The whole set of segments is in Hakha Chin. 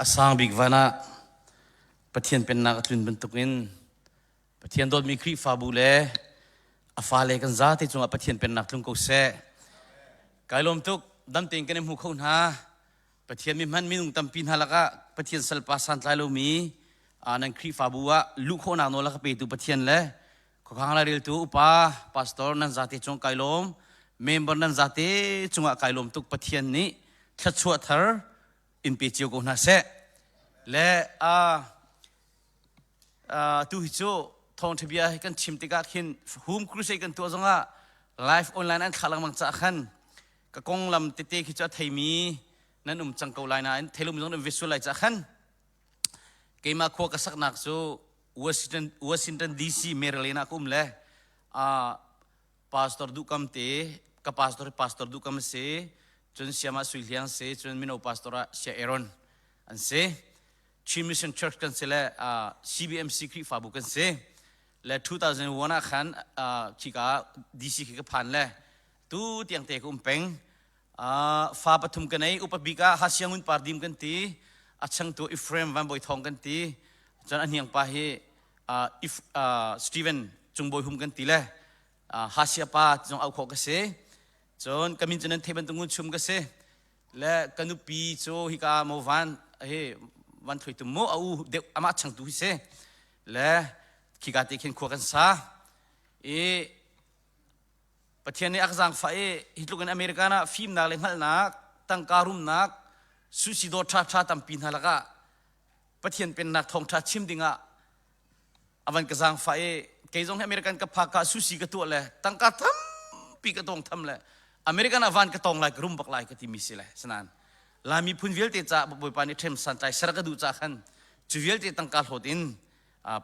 A sang bik van ah Pathian pennak a tlun bantukin Pathian dawtmi Khrihfabu le a fale kan zate cungah Pathian pennak tlung ko seh. Kai lawm tuk dam tein kan i hmu kho hna. Pathian mi hman minung tampi hna lakah Pathian salpa santlai lomi nan Khrihfabu ah luh khawhnak nawl a ka petu Pathian le khuakhang laireltu upa pastor nan zate cung kai lawm member nan zate cungah kai lawm tuk Pathian nih thluachuah thar in pe cio ko hna seh. Le tu hi cu thawngṭha bia hi kan chim tikah khin home crusade kan tuah zongah live online an thlah lengmang caah khan ka konglam tete khi cu a theimi nan um cang ko lai nain theilum zong nan visual lai caah khan keimah khua ka saknak cu Washington Washington DC Maryland ah ka um le pastor duhkam te ka pastor pastor duhkam a si cun siama sui hliang si cun mino pastor ah sia Aaron an si Chin Mission Church kan si le CBMC Khrihfabu kan si le 2001 ah khan khika DC khi ka phan le tu tiang te ka um peng fa pathum ka nei upa bik ah Hasiangun Pardim kan ti a changtu Ephraim Van Bawi Thawng kan ti cun a hniang pa hi Steven Cungbawi Hum kan ti le Hasia pa zong au khawh ka si cun ka min cu nan thei bantuk ngun chum ka si le ka nupi cu hika mo van he van thloi tum mu a u deuh amah changtu hi si le khika te khin khua kan sa i Pathian nih a ka zaangfah i hi tluk in American ah fimnak le hngalhnak tangka rumnak sushi dawr ṭha ṭha tampi hna lakah Pathian pennak thawngṭha chim dingah a van ka zaangfah i kei zong hi American ka phak ah sushi ka tuah le tangka tampi ka tawng tham le American ah van ka tawng lai ka rum bak lai ka timi si le sanan Laimi phun vialte ca Bawipa nih ṭhem santlai ser ka duh ca khan cu vialte tangka hlawt in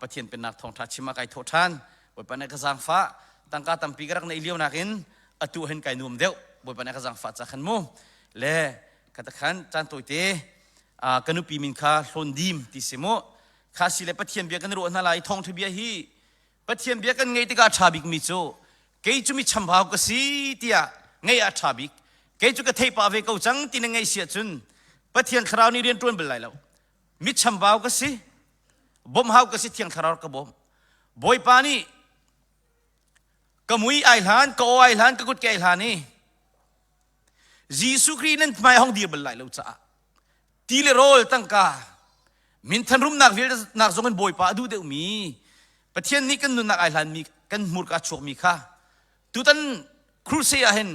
Pathian pennak thawngṭha chim ah kai thawh ṭhan Bawipa nih ka zaangfah tangka tampi ka rak neih lio nakin atu hin kai nuam deuh Bawipa nih ka zaangfah ca khan mu le ka ta khan caan tawite ka nupi min kha hlawn dim ti si mu kha si le Pathian bia kan ruah hna lai thawngṭha bia hi Pathian bia kan ngeih tikah a ṭha bikmi cu kei cu mi chambau ka si tiah ngeih ah a ṭha bik kei cu ka thei pah ve ko cang ti na ngeih si ahcun Pathian thlarau nih rian ṭuan bal lai lo mi chambau ka si bawmh hau ka si thiang thlarau ka bawm bawipa nih ka mui ai hlan ka aw ai hlan ka kut ke ai hlan i Jesuh Khrih nan hmai hong dir bal lai lo caah ti le rawl tangka minthan rumnak vialte nak zong in bawipa a duh deuhmi Pathian nih kan nunnak ai hlanmi kan hmurka chuakmi kha tutan crusade ah hin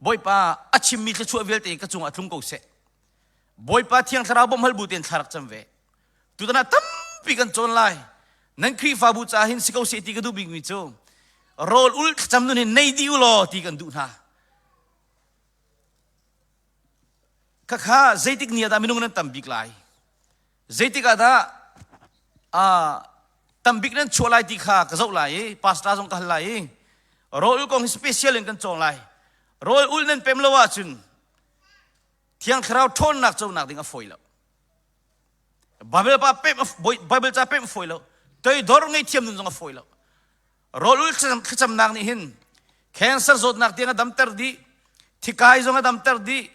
bawipa a chimmi thluachuah vialte ka cungah tlung ko seh Bawipa Thiang Thlarau bawmh hal bu tein thla rak cam ve. Tutan ah tampi kan cawn lai. Nan Khrihfabu ca hin si ko seh ti ka duh bikmi cu rawl ul thlacam nun hin nei dih u law ti kan duh hna. Khakha zeitik ni ah dah minung nan tam bik lai? Zeitik ah dah tam bik nan chuah lai ti kha ka zoh lai i pastor zong ka hal lai i rawl ul kong hi special in kan cawng lai. Rawl ul nan pem lo ahcun Thiang Thlarau ṭhawnnak conak ding a fawi lo. Bible pa pem Bible ca pem a fawi lo. Toidor ngei nun zong a fawi lo. Rawl ul thlacamnak nih hin cancer zawtnak tiang a damter dih, thikai zong a damter dih,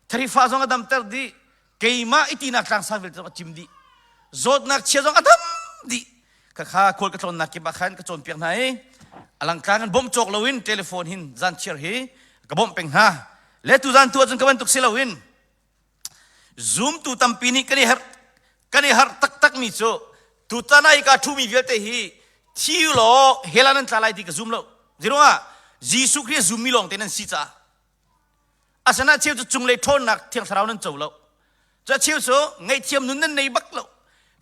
tharifa zong a damter dih, keimah i tinak tlangsang vialte zong a cim dih. Zawtnak chia zong a dam dih. Khakha khual ka tlawnnak kip ah khan ka cawnpiak hna i alangtlang in bawmh cawk loin telephone hin zan chiar hi ka bawmh peng hna. Le tuzan tu ahcun ka bantuk si loin zumtu tampi nih kan i herh kan i harh taktakmi cu tutan ah hika ṭhumi vialte hi thi law hell ah nan tla lai ti ka zum lo. Zeiruangah Jesuh Khrih a zummi lawng te nan si caah. Asana cheu cu cunglei ṭhawnnak Thiang Thlarau nan co lo. Cu a cheu cu ngaihthiam nun nan nei bak lo.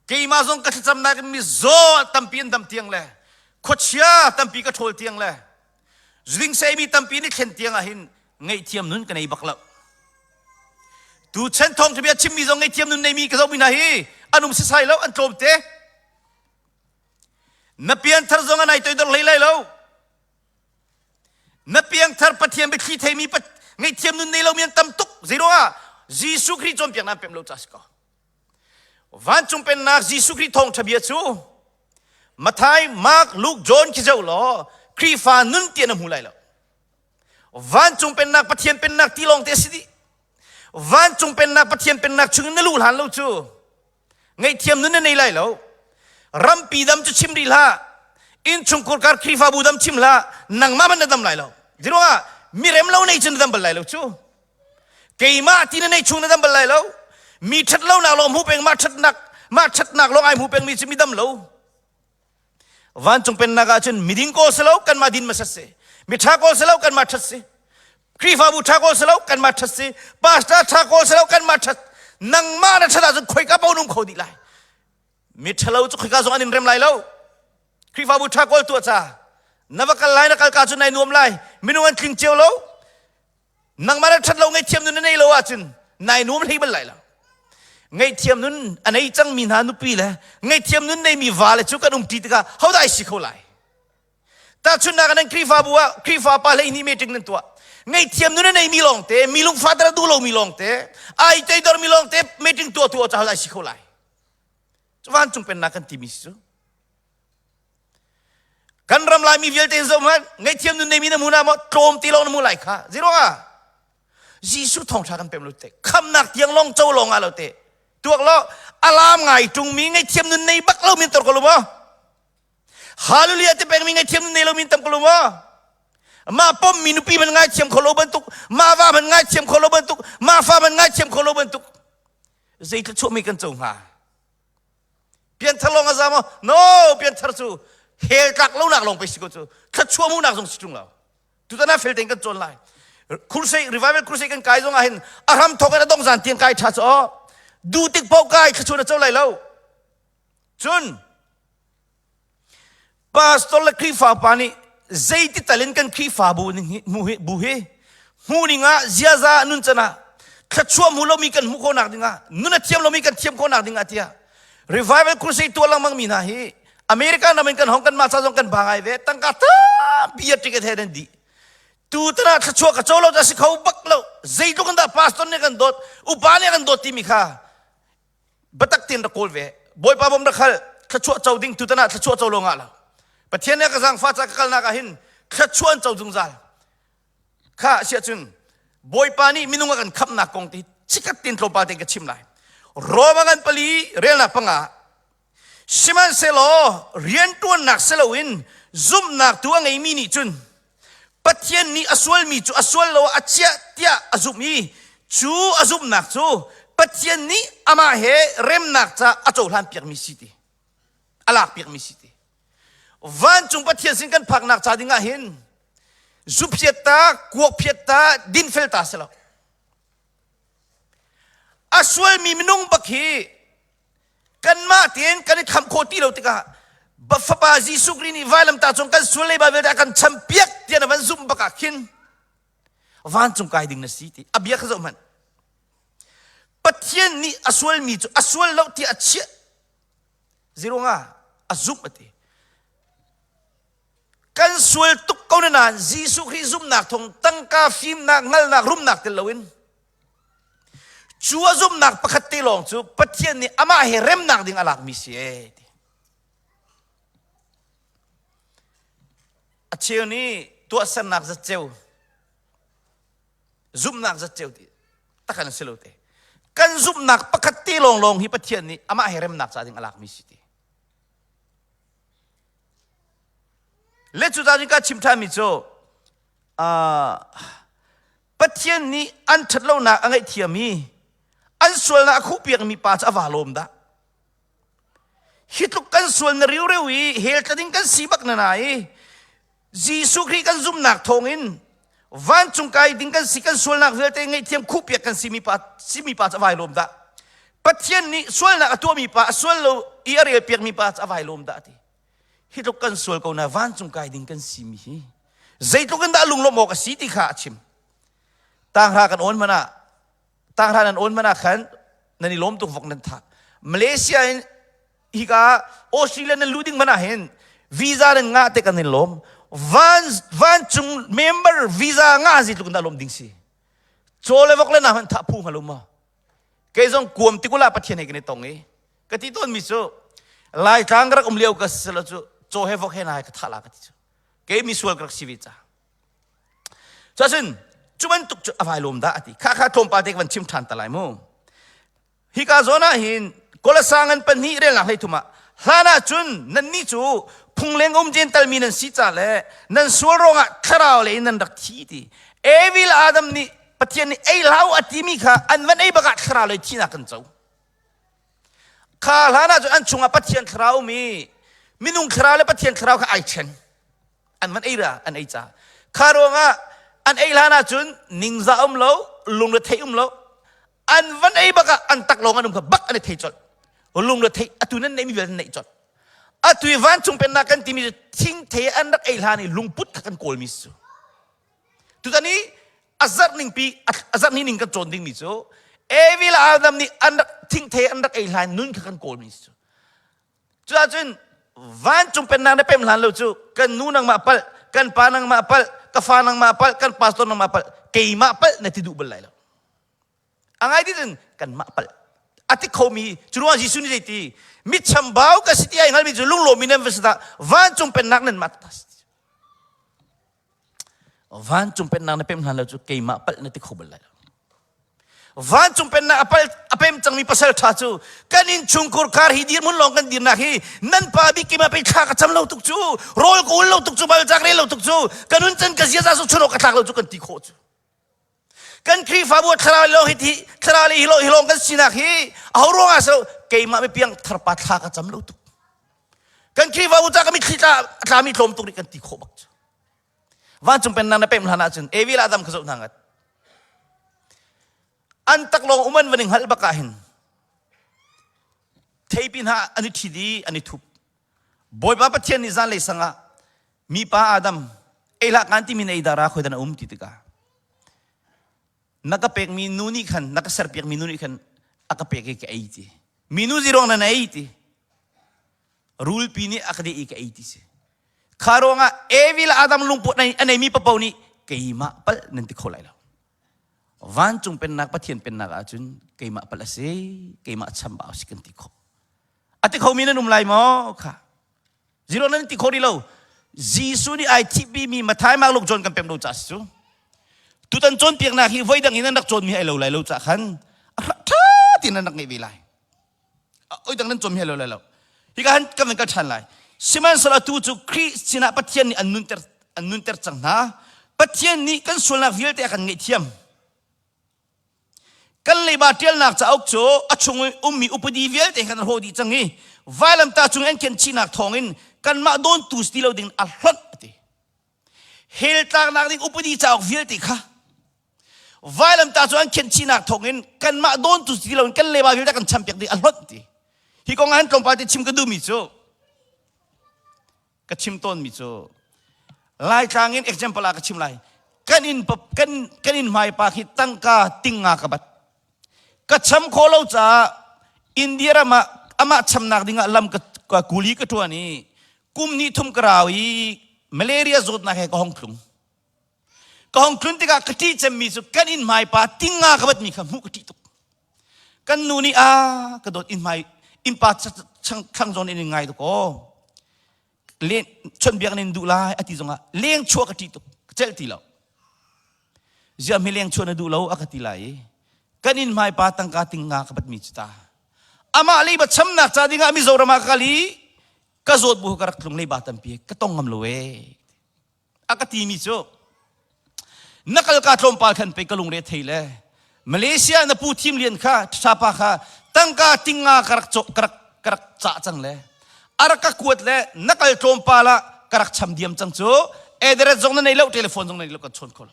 Keimah zong ka thlacamnak in mizaw tampi an dam tiang le khuachia tampi ka ṭhawl tiang le zuding seimi tampi nih thlen tiang ah hin ngaihthiam nun ka nei bak lo. Tu chan thawngṭha bia chimmi zong ngaihthiam nun neimi ka zohmi hna hi an um sisai lo, an tlawmte. Na pianthar zong an ai toidor hlei lai lo. Na piangthar Pathian biathli theimi ngaihthiam nun nei lomi an tam tuk. Zeiruangah Jesuh Khrih cawnpiaknak an pemh lo ca si ko. Vancung pennak Jesuh Khrih thawngṭha bia cu Matthai, Mark, Luke, John khi zoh law Khrihfa nun tiah na hmu lai lo. Vancung pennak Pathian pennak ti lawng te a si dih. Vancung pennak Pathian pennak chungin na luh hlan lo cu. Ngaihthiam nun na nei lai lo. Rampi dam cu chim rih hlah. Innchungkhur kar Khrihfabu dam chim hlah. Nangmah man na dam lai lo. Ziruangah mirem lo nei cu na dam bal lai lo cu. Keimah ti na nei chung na dam bal lai lo. Mi ṭhat lonak lawng hmu peng mah ṭhatnak mah ṭhatnak lawng ai hmu peng mi cu mi dam lo. Vancung pennak ah cun miding kawl si lo kanmah din hmasat si. Miṭha kawl si lo kanmah ṭhat si. Khrihfabu ṭha kawl si lo kanmah ṭhat si. Pastor ṭha kawl si lo kanmah ṭhat. Nangmah na ṭhat ahcun khoika paoh um kho dih lai. Mi ṭhalo cu khoika zong an in rem lai lo. Khrihfabu ṭha kawl tuah ca. Na va kal lai na kal ka cu nai nuam lai. Minung an tling cio lo. Nangmah na ṭhat lo ngaihthiam nun na nei lo ahcun nai nuam hlei bal lai lo. Ngaihthiam nun a nei cangmi hna nupi le ngaihthiam nun neimi va le cu kan umṭi tikah hodah ai si kho lai? Tahchunhnak ah nan Khrihfabu ah Khrihfa pa 12 meeting nan tuah. Ngaihthiam nun a neimi lawngte, mi lungfahter a duh lomi lawngte, ai teidormi lawngte meeting tuah tu ah hodah ai si kho lai? Cu vancung pennak kan timi si cu. Kan ram Laimi vialte in zoh hmanh, ngaihthiam nun neimi na hmu na maw tlawm ti lawng na hmu lai kha. Zeiruangah? Jesuh thawngṭha kan pem lo te. Khamnak tiang lawng co lawng ah lo te. Tuak lo, alam ngai ṭungmi ngaihthiam nun nei bak lo min tor ko lu maw? Hallelujah ti pengmi ngaihthiam nun nei lo min tam ko lu maw? Mah pommi nupi man ngaithiam kho lo bantuk, mah va man ngaithiam kho lo bantuk, mah fa man ngaithiam kho lo bantuk. Zei thluachuah mi kan co hnga? Pianthar lawng a za maw? No, pianthar cu hell tlak lonak lawng pei si ko cu. Thluachuah hmuhnak zong si ṭung lo. Tutan ah fel tein kan cawn lai. Crusade, revival crusade kan kai zong ah hin a hram thawk in a dong zan tiang kai ṭha cu aw. Du tik paoh kai thluachuah na co lai lo. Cun Pastor le Khrihfa pa nih zeiti tal in kan Khrihfabu bu hi hmu ning ah ziaza nun can ah thluachuah hmu lomi kan hmuh khawhnak ding ah nun a thiam lomi kan thiam khawhnak ding ah tiah revival crusade tuah lengmang mi hna hi America ram in kan hong kan mah ca zong kan ba ngai ve tangka tampi a ticket he nan dih tu tana thluachuah ka co lo ta si kho bak lo zeitluk in dah pastor nih kan dawt upa nih kan dawt timi kha biatak tein rak kawl ve bawipa bawm rak hal thluachuah co ding tutan ah thluachuah co lo ngah lo pathian nih ka zaangfah ca ka kalnak ah hin thluachuah an co zungzal kha asiah cun bawipa nih minung a kan khamhnak kong te chikat tein tlawmpal tein ka chim lai Roma ngan pali relnak panga Sihmanhsehlaw rianṭuannak si loin zumhnak tu a ngeimi nih cun Pathian nih a sualmi cu a sual lo ah a chiah tiah a zumh i cu a zumhnak cu Pathian nih amah he remnak ca a cohlanpiakmi si ti a lakpiakmi si ti vancung Pathian sin kan phaknak ca dingah hin zuphiat ta kuakphiat ta dinfel ta si lo a sualmi minung bak hi kanmah tein kan i khamh khawh ti lo tikah fapa Jesuh Khrih nih vailamtah cung kan sual leiba vialte a kan champiak tiah na van zumh bak ah khin vancung kai ding na si ti a bia kha zoh hmanh Pathian nih a sualmi cu a sual lo tiah a chiah zirunga a zumh a ti kan sual tuk ko na nain Jesuh Khrih zumhnak thawng tangka fimnak hngalhnak rumnak tel loin Cu a zumhnak pakhat te lawng cu Pathian nih amah he remnak ding a lakmi si ee ti. A cheu nih tuahsernak zatceu, zumhnak zatceu ti takan si lo te. Kan zumhnak pakhat te lawng lawng hi Pathian nih amah he remnak ca ding a lakmi si ti. Le cu ta ka chim ṭhanmi cu uh, Pathian nih an ṭhatlonak a ngaihthiam i an sualnak a khuhpiakmi pa cu a vaa lawm dah. Hi tluk kan sual na riureu i hell tla ding kan si bak na na i Jesuh Khrih kan zumhnak thawngin vancung kai ding kan si kan sualnak vialte ngaihthiam khuhpiak kan simi pa simi pa cu a vai lawm dah. Pathian nih sualnak a tuahmi pa a sual lo i a relpiakmi pa cu a vai lawm dah ti. Hi tluk kan sual ko na vancung kai ding kan simi hi zeitluk in dah lunglawmh awk a si ti kha a chim tanghra kan awn hmanh ah tanghra nan awn hmanh ah khan nan i lawm tuk vok nan thah Malaysia in hika Australia nan lu ding hmanh ah hin visa nan ngah te kan in lawm van vancung member visa ngah zeitluk in dah lawm ding si chaw le vok le na hmanh thah phu hnga lo ma kei zong kuam tikula pathian he kan i tong i ka ti tawn mi cu laitlang ka rak um lio ka silo cu caw he vok he na ka thah la ka ti cu kei mi sual ka rak si ve ca cun cu bantuk cu a vai lawm dah a ti kha kha tlawmpal te ka van chim ṭhan ta lai mu hika zawn ah hin Kolasa ngan pahnih relnak 13 ah hlan ah cun nannih cu phungleng um Jentail mi nan si ca le nan sual ruangah thlarau lei in nan rak thi ti. Evi le Adam nih Pathian nih ei hlah u a timi kha an van ei bak ah thlarau lei thihnak kan co. Kha hlan ah cun an chungah Pathian thlarau um i minung thlarau le Pathian thlarau kha ai ṭhen. An van ei ra an ei ca. Kha ruangah an ei hlan ah cun ningzah um lo, lungretheih um lo, an van ei bak ah an tak lawng an um kha bak an i thei colh. Lungretheih atu nan neihmi vialte nan neih colh. Atu i vancung pennak kan timi cu thingthei an rak ei hlan i lungput kha kan kawlmi si cu. Tutan i a zarh ningpi a zarh ni ning kan cawn dingmi cu Evi le Adam nih an rak thingthei an rak ei hlan nun kha kan kawlmi si cu. Cuahcun vancung pennak na pem hlan lo cu kan nu nangmah palh, kan pa nangmah palh, ka fa nangmah palh, kan pastor nangmah palh, keimah palh na ti duh bal lai lo. A ngai ti cun kanmah palh. A ti khomi cu ruang Jesuh nih zeiti mi chambau ka si ti ai hngalmi cu lunglawmmi nan va si dah vancung pennak nan mah ta si. Vancung pennak na pem hlan lo cu keimah palh na ti kho bal lai lo. Vancung pennak a pal a pem cangmi pasal ṭha cu kan innchungkhur khar hi dirhmun lawng kan dirnak hi nan pa bik keimah pei thla ka cam lo tuk cu rawl ka ul lo tuk cu balcak rel lo tuk cu ka nun can ka ziaza su chun awk ka tlak lo cu kan ti khawh cu. Kan Khrihfabu thlarau lawng hi thlarau le hi lawng kan sinak hi aho ruangah so keimah mi piang tharpa thla ka cam lo tuk. Kan Khrihfabu ca ka mitthli tla a tlami tlawm tuk nih kan ti khawh bak cu. Vancung pennak na pem hlan ahcun Evi le Adam kha zoh hna ngat. An taklawng um an van i hngalh bak ah hin theipi hna an i ṭhit i an i thup. Bawipa Pathian nih zanlei sang ah mipa Adam ei hlah kaan timi na ei dara khoi dah na um ti tikah na ka pekmi nu nih khan na ka serpiakmi nu nih khan a ka pek i ka ei ti. Minu ziruang na na ei ti. Rulpi nih a ka deh i ka ei ti si. Kha ruangah Evi le Adam lungput a neimi papo nih keimah palh nan ti kho lai lo. Vancung pennak Pathian pennak ahcun keimah palh a si, keimah chambau si kan ti kho. A ti khomi nan um lai maw? Kha. Zero nan ti kho rih lo. Jesuh nih ai thihpimi Matthai, Mark, Luke, John kan pem lo ca si cu. Tutan cawnpiaknak hi voi dang in nan rak cawnmi ai lo lai lo ca khan a ṭha tein nan rak ngeih ve lai. Oi dang nan cawnmi ai lo lai lo. Hika han kan van kal ṭhan lai. Sihmanhsehlaw atu cu Khrih sinah Pathian nih an nunter an nunter cang hna. Pathian nih kan sualnak vialte a kan ngaihthiam. Kan leiba ṭialnak cauk cu a chung i ummi upadi vialte khan a hrawh dih cang i vailamtah cung an khenchihnak thawngin kanmah dawntu si ti lo ding a hlonh a ti. Hell tlaknak ding upadi cauk vialte kha vailamtah cu an khenchihnak thawngin kanmah dawntu si ti loin kan leiba vialte kan champiak ding a hlonh ti. Hi kong ah hin tlawmpal te chim ka duhmi cu ka chim tawnmi cu Laitlang in example ah ka chim lai. Kan inn kan kan inn hmai pa khi tangka tinga ka bat. Ka cham kho lo caah India ram ah amah chamnak dingah lam ka, ka kuli ka tuan i kum ni thum ka rau i malaria zawtnak he ka hong tlung. Ka hong tlun tikah ka ṭih cemmi cu kan inn hmai pa tinga ka batmi kha hmuh ka ṭih tuk. Kan nu nih a ka dawt inn hmai innpa thlang zawn in ngai tuk aw. Len chonbiak nin duh lai ati zongah leng chuah ka ṭih tuk ka celh ti lo. Ziah mi leng chuah na duh lo a ka ti lai i kan inn hmai pa tangka tinga ka batmi cu ta. Amah leiba chamnak ca dingah Mizoram ah ka kal i ka zawt bu ka rak tlung leiba tampi ka tong ngam lo ee. A ka timi cu na kal ka tlawmpal khan pei ka lungre thei le Malaysia na pu thim lian kha ṭhapa kha tangka tinga ka rak ka rak ka rak cah cang le a rak ka kuat le na kal tlawmpal ah ka rak cham diam cang cu address zong na nei lo telephone zong na nei lo kan chawn kho lo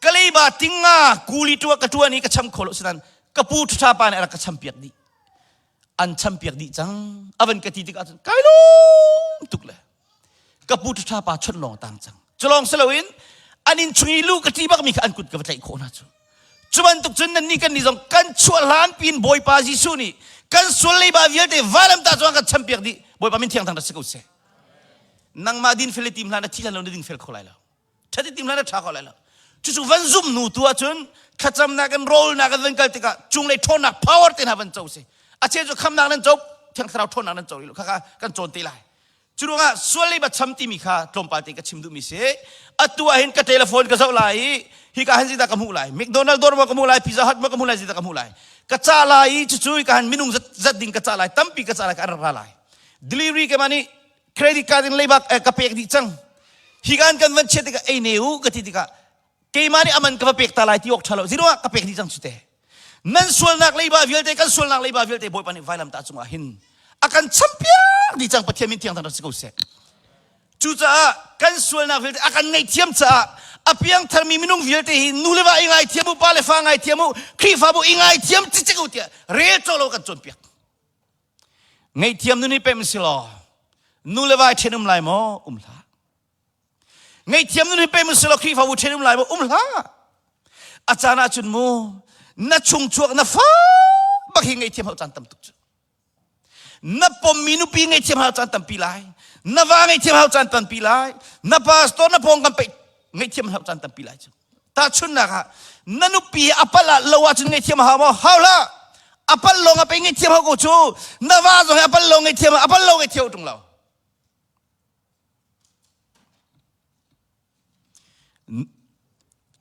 Ka leiba tinga kuli tua ka tuan i ka cham kho lo sinan ka pu ṭha pa nih a rak ka champiak dih. An champiak dih cang. A van ka ti tikah cun kai lawm tuk le ka pu ṭha pa chawnh lawng tang cang. Cu lawng si loin an inn chung i lu ka ṭi bakmi kha an kut ka va tlaih khawh hna cu. Cu bantuk cun nannih kan nih zong kan chuah hlan pin Bawipa Jesuh nih kan sual leiba vialte vailamtah cungah kan champiak dih. Bawipa min thiang thang rak si ko seh. Nangmah din fel i tim hlah na thi hlan lo na ding fel kho lai lo. Ṭhat i tim hlah na ṭha kho lai lo. Cucu van zum nu tu ahcun thlacamnak in rawlnak in van kal tikah cunglei ṭhawnnak power te hna van co si. A cheu cu khamnak nan co, Thiang Thlarau ṭhawnnak nan co rih lo. Khakha kan cawn te lai. Cu ruangah sual leiba cham timi kha tlawmpal te ka chim duhmi si. Atu ah hin ka telephone ka zoh lai i hika hin zeidah ka hmuh lai? McDonald dawr maw ka hmuh lai? Pizza Hut maw ka hmuh lai? Zeidah ka hmuh lai? Ka cah lai i cucu hika hin minung zat, zat ding ka cah lai, tampi ka cah lai, ka an rak ra lai. Delivery keimah nih credit card in leiba eh, ka pek dih cang. Hika hin kan van chiat tikah ei ne u ka ti tikah keimah nih aman ka va pek ta lai ti awk ṭha lo. Zeiruangah ka pek dih cang cu te. Nan sualnak leiba vialte kan sualnak leiba vialte Bawipa nih vailamtah cungah hin a kan champiak dih cang Pathian min thiang thang rak si ko seh. Cucaah kan sualnak vialte a kan ngaihthiam caah a piangtharmi minung vialte hi nu le va i ngaithiam u, pa le fa ngaithiam u, Khrihfabu i ngaithiam cicik u tiah rel cawk lo kan cawnpiak. Ngaihthiam nun hi pem si law nu le va i ṭhen um lai maw? Um hlah. Ngaihthiam nun hi pe mu selaw Khrihfabu ṭhen um lai maw? Um hlah. A caan ah cun mu na chung chuak na fa bak hi ngaihthiam hau caan tam tuk cu. Na pommi nupi ngaihthiam hau caan tampi lai. Na va ngaihthiam hau caan tampi lai. Na pastor na pawng kan peih ngaihthiam hau caan tampi lai cu. Tahchunhnak ah na nupi a palh ah lo ahcun ngaihthiam hau maw? Hau hlah. A palh lawng ah pei ngaihthiam hau ko cu. Na va zong hi a palh lo ngaihthiam a palh lo ngaihthiam ṭung lo.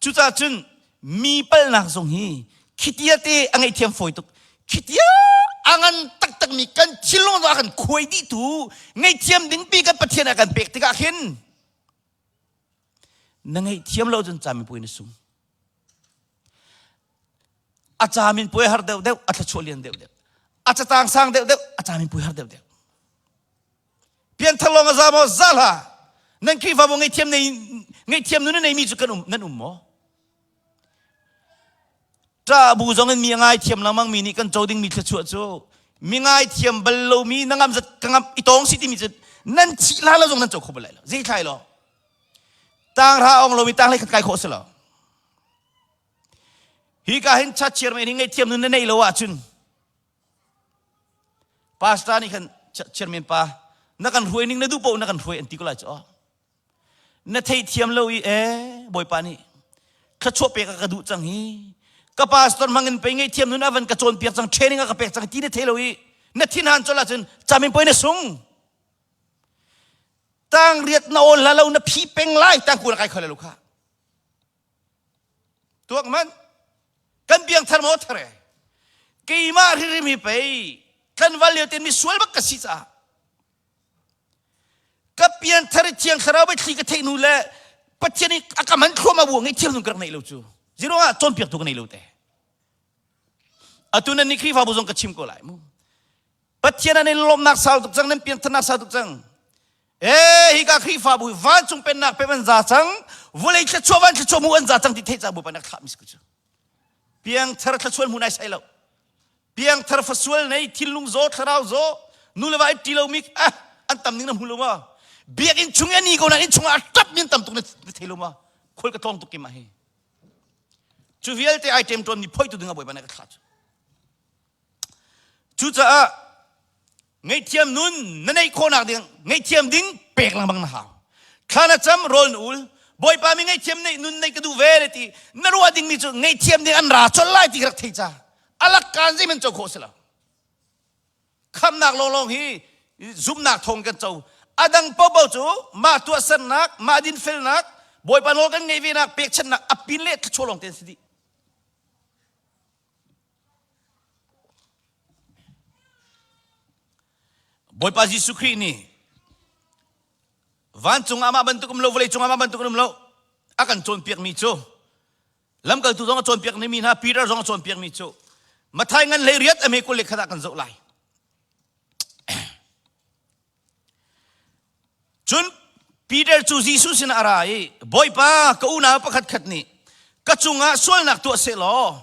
Cucaah cun mi palhnak zong hi khitia te a ngaihthiam fawi tuk. Khitia a ngan taktakmi kan thinlung a kan khuai dihtu ngaihthiam dingpi kan Pathian a kan pek tikah khin na ngaihthiam lo cun camipuai na sung. A caminpuai har deuhdeuh, a thluachuah lian deuhdeuh. A catang sang deuhdeuh, a caminpuai har deuhdeuh. Pianthar lawng a za maw? Za hlah. Nan Khrihfabu ngaihthiam nei ngaihthiam nun a neimi cu kan um nan um maw? Ṭah bu zong in mi a ngaithiam lengmang mi nih kan co dingmi thluachuah cu mi ngaithiam bal lomi na ngam zat ka ngam i tawng si timi cu nan thih hlan lo zong nan co kho bal lai lo. Zei thlai lo. Tanghra ong lomi tang hlei khat kai khawh si lo. Hi ka hin chat chairman hi ngaihthiam nun na nei lo ahcun Pastor nih khan chairman pa na kan hruai ning na duh paoh na kan hruai an ti ko lai cu. Na theithiam lo i ee Bawipa nih thluachuah pek a ka duh cang hi ka pastor hmang in pei ngaihthiam nun a van ka cawnpiak cang training a ka pek cang ti na thei lo i na thinhan colh ahcun camin poi na sung tang riat na awl hla lo na phi peng lai tang ku na kai khoi lo kha Tuak man kan piangthar maw thar e keimah hrimhrim hi pei tlanval lio ten mi sual bak ka si caah ka pianthar i thiang thlarau biathli ka theih hnu le Pathian i a ka man thluam a bu ngei thiang nun ka rak neih lo cu ziruangah cawnpiaktu ka nei lo te atu nan nih Khrihfabu zong ka chim ko lai mu Pathian an in lawmhnak sau tuk cang nan piantharnak sau tuk cang Ee hika Khrihfabu vancung pennak pem an za cang vulei thluachuah van thluachuah mu an za cang ti theih ca Bawipa nih a thlahmi si cu piangthar thluachuah hmu nai sai lo piangthar fasual nei thinlung zaw thlarau zaw nu le va i ṭi lomi ah an tam ning na hmu lo ma biakinn chung i ani ko na inn chungah a ṭap mi an tam tuk na thei lo ma khual ka tlawng tuk keimah hi cu vialte ai ṭem ṭawn mi phoitu ding ah Bawipa nih a ka thlah cu Cucaah ngaihthiam nun na neih khawhnak ding ngaihthiam ding pek lengmang na hau. Thla na cam rawl na ul. Bawipa mi ngaihthiam neih nun neih ka duh ve na ti. Na ruah dingmi cu ngaihthiam ding an ra colh lai ti ka rak thei ca. Alak kaan zeihmanh co khawh si lo. Khamnak lawnglawng hi zumhnak thawng kan co. A dang paohpaoh cu mah tuahsernak, mah dinfelnak, Bawipa nawl kan ngeih venak pekchanhnak a pin le thluachuah lawng te an si dih. Bawipa Jesuh Khrih nih vancung ah mah bantuk um lo vawlei cung ah mah bantuk um lo a kan cawnpiakmi cu lamkaltu zong a cawnpiak mi hna Peter zong a cawnpiakmi cu Mathai ngan hlei riat a me 21 ah kan zoh lai Cun Peter cu Jesuh sinah a ra i, Bawipa, ka unau pakhatkhat nih ka cungah sualnak tuah seh law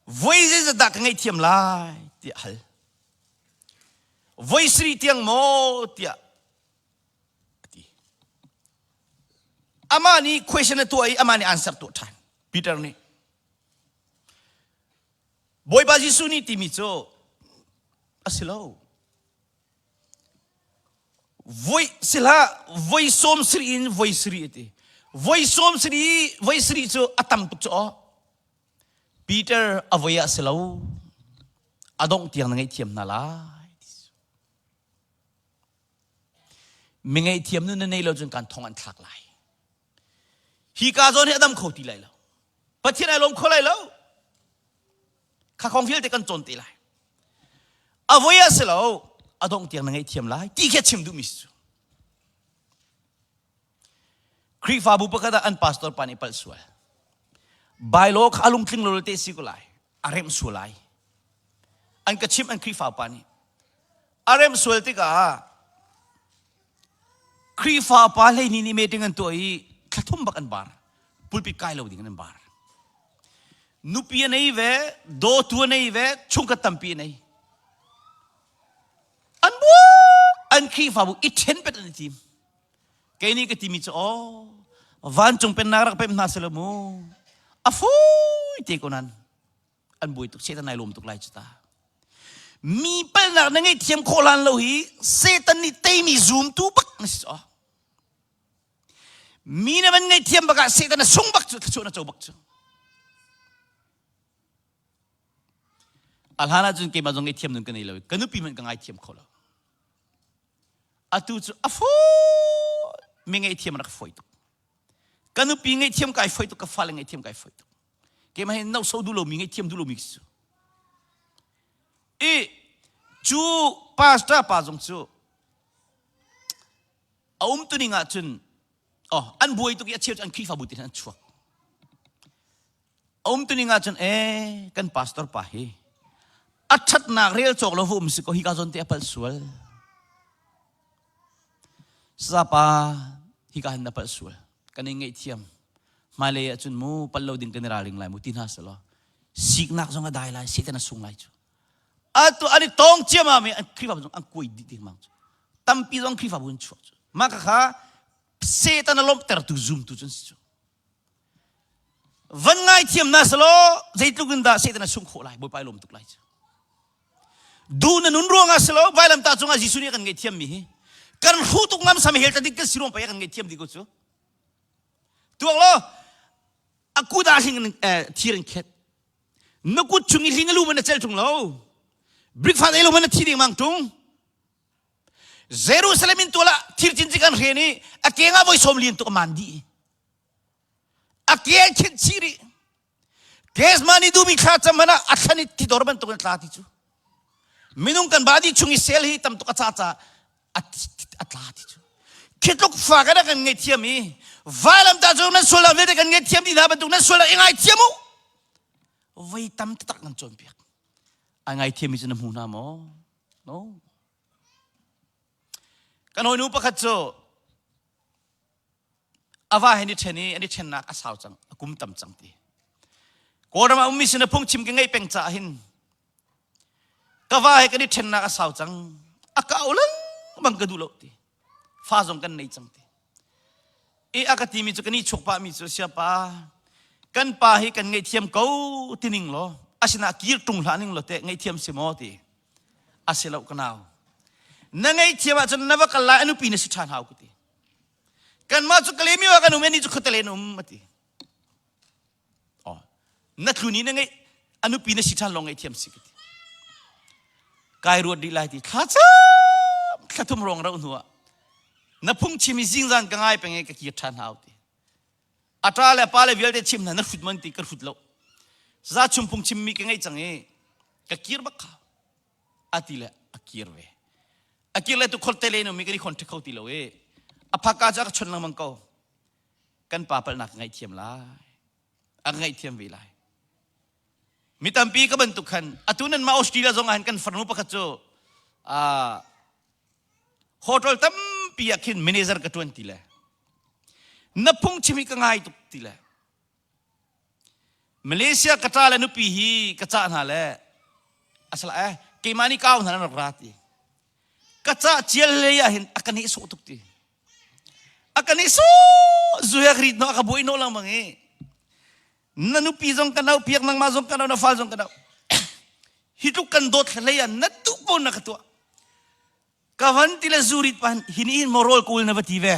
voi zeizat dah ka ngaihthiam lai tiah a hal. Voi sarih tiang maw tiah a ti. Amah nih question a tuah i amah nih answer tuah ṭhan. Peter nih Bawipa Jesuh nih timi cu a si lo. Voi sihlah voi sawm sarih in voi sarih a ti. Voi sawm sarih voi sarih cu a tam tuk cu aw. Peter a voi ah si lo. A dongh tiang na ngaihthiam hna lai. Mi ngaihthiam nun na nei lo cun kan thong an thlak lai. Hi ka zawn hi a dam kho ti lai lo. Pathian ai lawm kho lai lo. Kha khong vialte kan cawn te lai. A voi a si lo, a dongh tiang na ngaihthiam lai ti khi a chim duhmi si cu. Khrihfabu pakhat ah an pastor pa nih palh sual. Bailo kha a lungtling lo te si ko lai. A remh sual lai. An ka chimh an Khrihfa pa nih. A remh sual tikah Khrihfa pa hleihnih nih meeting an tuah i thlathum bak an bar. Pulpit kai lo ding in an bar. Nupi a nei ve, dawtu a nei ve, chungkhat tampi a nei. An buai, an Khrihfabu i ṭhen pet an i tim. Kei nih ka timi cu aw vancung pennak rak pem hna selaw mu a fawi te ko nan an buai tuk Satan ai lawm tuk lai cu ta. Mi palnak na ngeihthiam khawh lan lo hi Satan nih teimi zumtu bak na si aw. Mi na van ngeihthiam bak ah Satan a sung bak cu thluachuah na co bak cu. A hlan ahcun keimah zong ngaihthiam nun ka nei lo i ka nupi hmanh ka ngaithiam kho lo. Atu cu a fawi mi ngaihthiam rak fawi tuk. Ka nupi ngaihthiam kai fawi tuk, ka fale ngaihthiam kai fawi tuk. Keimah hi no so duh lomi ngaihthiam duh lomi cu. I cu pastor pa zong cu a um tuning ahcun oh an buai tuk i a cheu cu an Khrihfabu ti an chuak. A um tuning ahcun ee kan pastor pa hi a ṭhatnak rel cawk lo va um si ko hi ka zawn te a palh sual. Sapa hi ka hin na palh sual. Kan in ngaihthiam. Hmailei ahcun mu pal lo ding kan i ralring lai mu ti hna selaw siknak zong a dai lai, Satan a sung lai cu. Atu an i tong ciamam i an Khrihfabu zong an kuai dih ding mang cu. Tampi zong Khrihfabu in chuak cu. Mah kha Satan a lawmhtertu zumtu cun si cu. Van ngaithiam na selaw zeitluk in dah Satan a sungh khawh lai Bawipa i lawm tuk lai cu. Duh na nun ruangah selaw vailamtah cungah Jesuh nih a kan ngaihthiam mi hi kan hruh tuk ngam sam hel tading kan si ruang pei a kan ngaihthiam dih ko cu. Tuak law a kut ah hling thir in khet. Na kut chung i hling a lu man na cel tung lo. Breakfast ei lo man na thi ding mang tung. Jerusalem in tual ah thir cincik an hren i a keng ah voi sawm lian tuk a man dih. A ke an khinh chih rih. Kesmani duhmi thla cam hmanh ah a thlan i tidor bantuk in tla ti cu. Minung kan body chung i cell hi tam tuk a ca ca a tla ti cu. Khi tluk fa kan kan ngaihthiam i vailam ta cu nan sual vialte kan ngaihthiam dih hna bantuk nan sual i ngaithiam u. Voi tam taktak nan cawnpiak. A ngaithiam mi cu na hmu hna maw? No. Kan hawinu pakhat cu a va he an i ṭhen i an i ṭhennak a sau cang, a kum tam cang ti. Kawlram ah ummi sin a phungchim ka ngeih peng caah hin ka va he kan i ṭhennak a sau cang, a ka au lengmang ka duh lo ti. Fa zong kan nei cang ti. I a ka timi cu kan i chuk pahmi cu siapa kan pa hi kan ngaihthiam ko tining law asina kir ṭung hlah ning law teh ngaihthiam si maw ti. A si lo ka nau. Na ngaihthiam ahcun na va kal lai a nupi na si ṭhan hau ka ti. Kanmah cu Kalemi ah kan um ani cu khuatelen um a ti. Oh, na tlun i na ngeih a nupi na si ṭhan lawng ngaihthiam si ka ti. Kai ruat rih lai ti thla cam thla thum rong rauh hnu ah na phungchim i zingzan ka ngai peng i ka kir ṭhan hau ti. A ṭa le a pa le vialte chim hna na hrut man ti ka hrut lo. Za chung phungchim mi ka ngeih cang i ka kir bak kha a ti le a kir ve. A kir le tu kholte le mi kan i khon kho ti lo i a phaka cu a ka chon lengmang ko. Kan pa palhnak ka ngaihthiam lai. A ka ngaihthiam ve lai. Mi tampi ka bantuk khan atu nan mah Australia zong ah hin kan farnu pakhat cu uh, hotel tampi ah khin manager ka tuan ti le na phungchim hi ka ngai tuk ti le Malaysia ka ṭa le nupi hi ka cah hna le asala eh keimah nih kau hna nan rak ra ti ka cah cial lei ah hin a ka nehsawh tuk ti a ka nehsawh zuek rit no a ka buai no lengmang i na nupi zong ka nau piak nangmah zong ka nau na fal zong ka nau hi tluk kan dawt hlei ah na duh pon na ka tuah Ka van ti le zurit pa hin hin maw rawl kawl na va ti ve.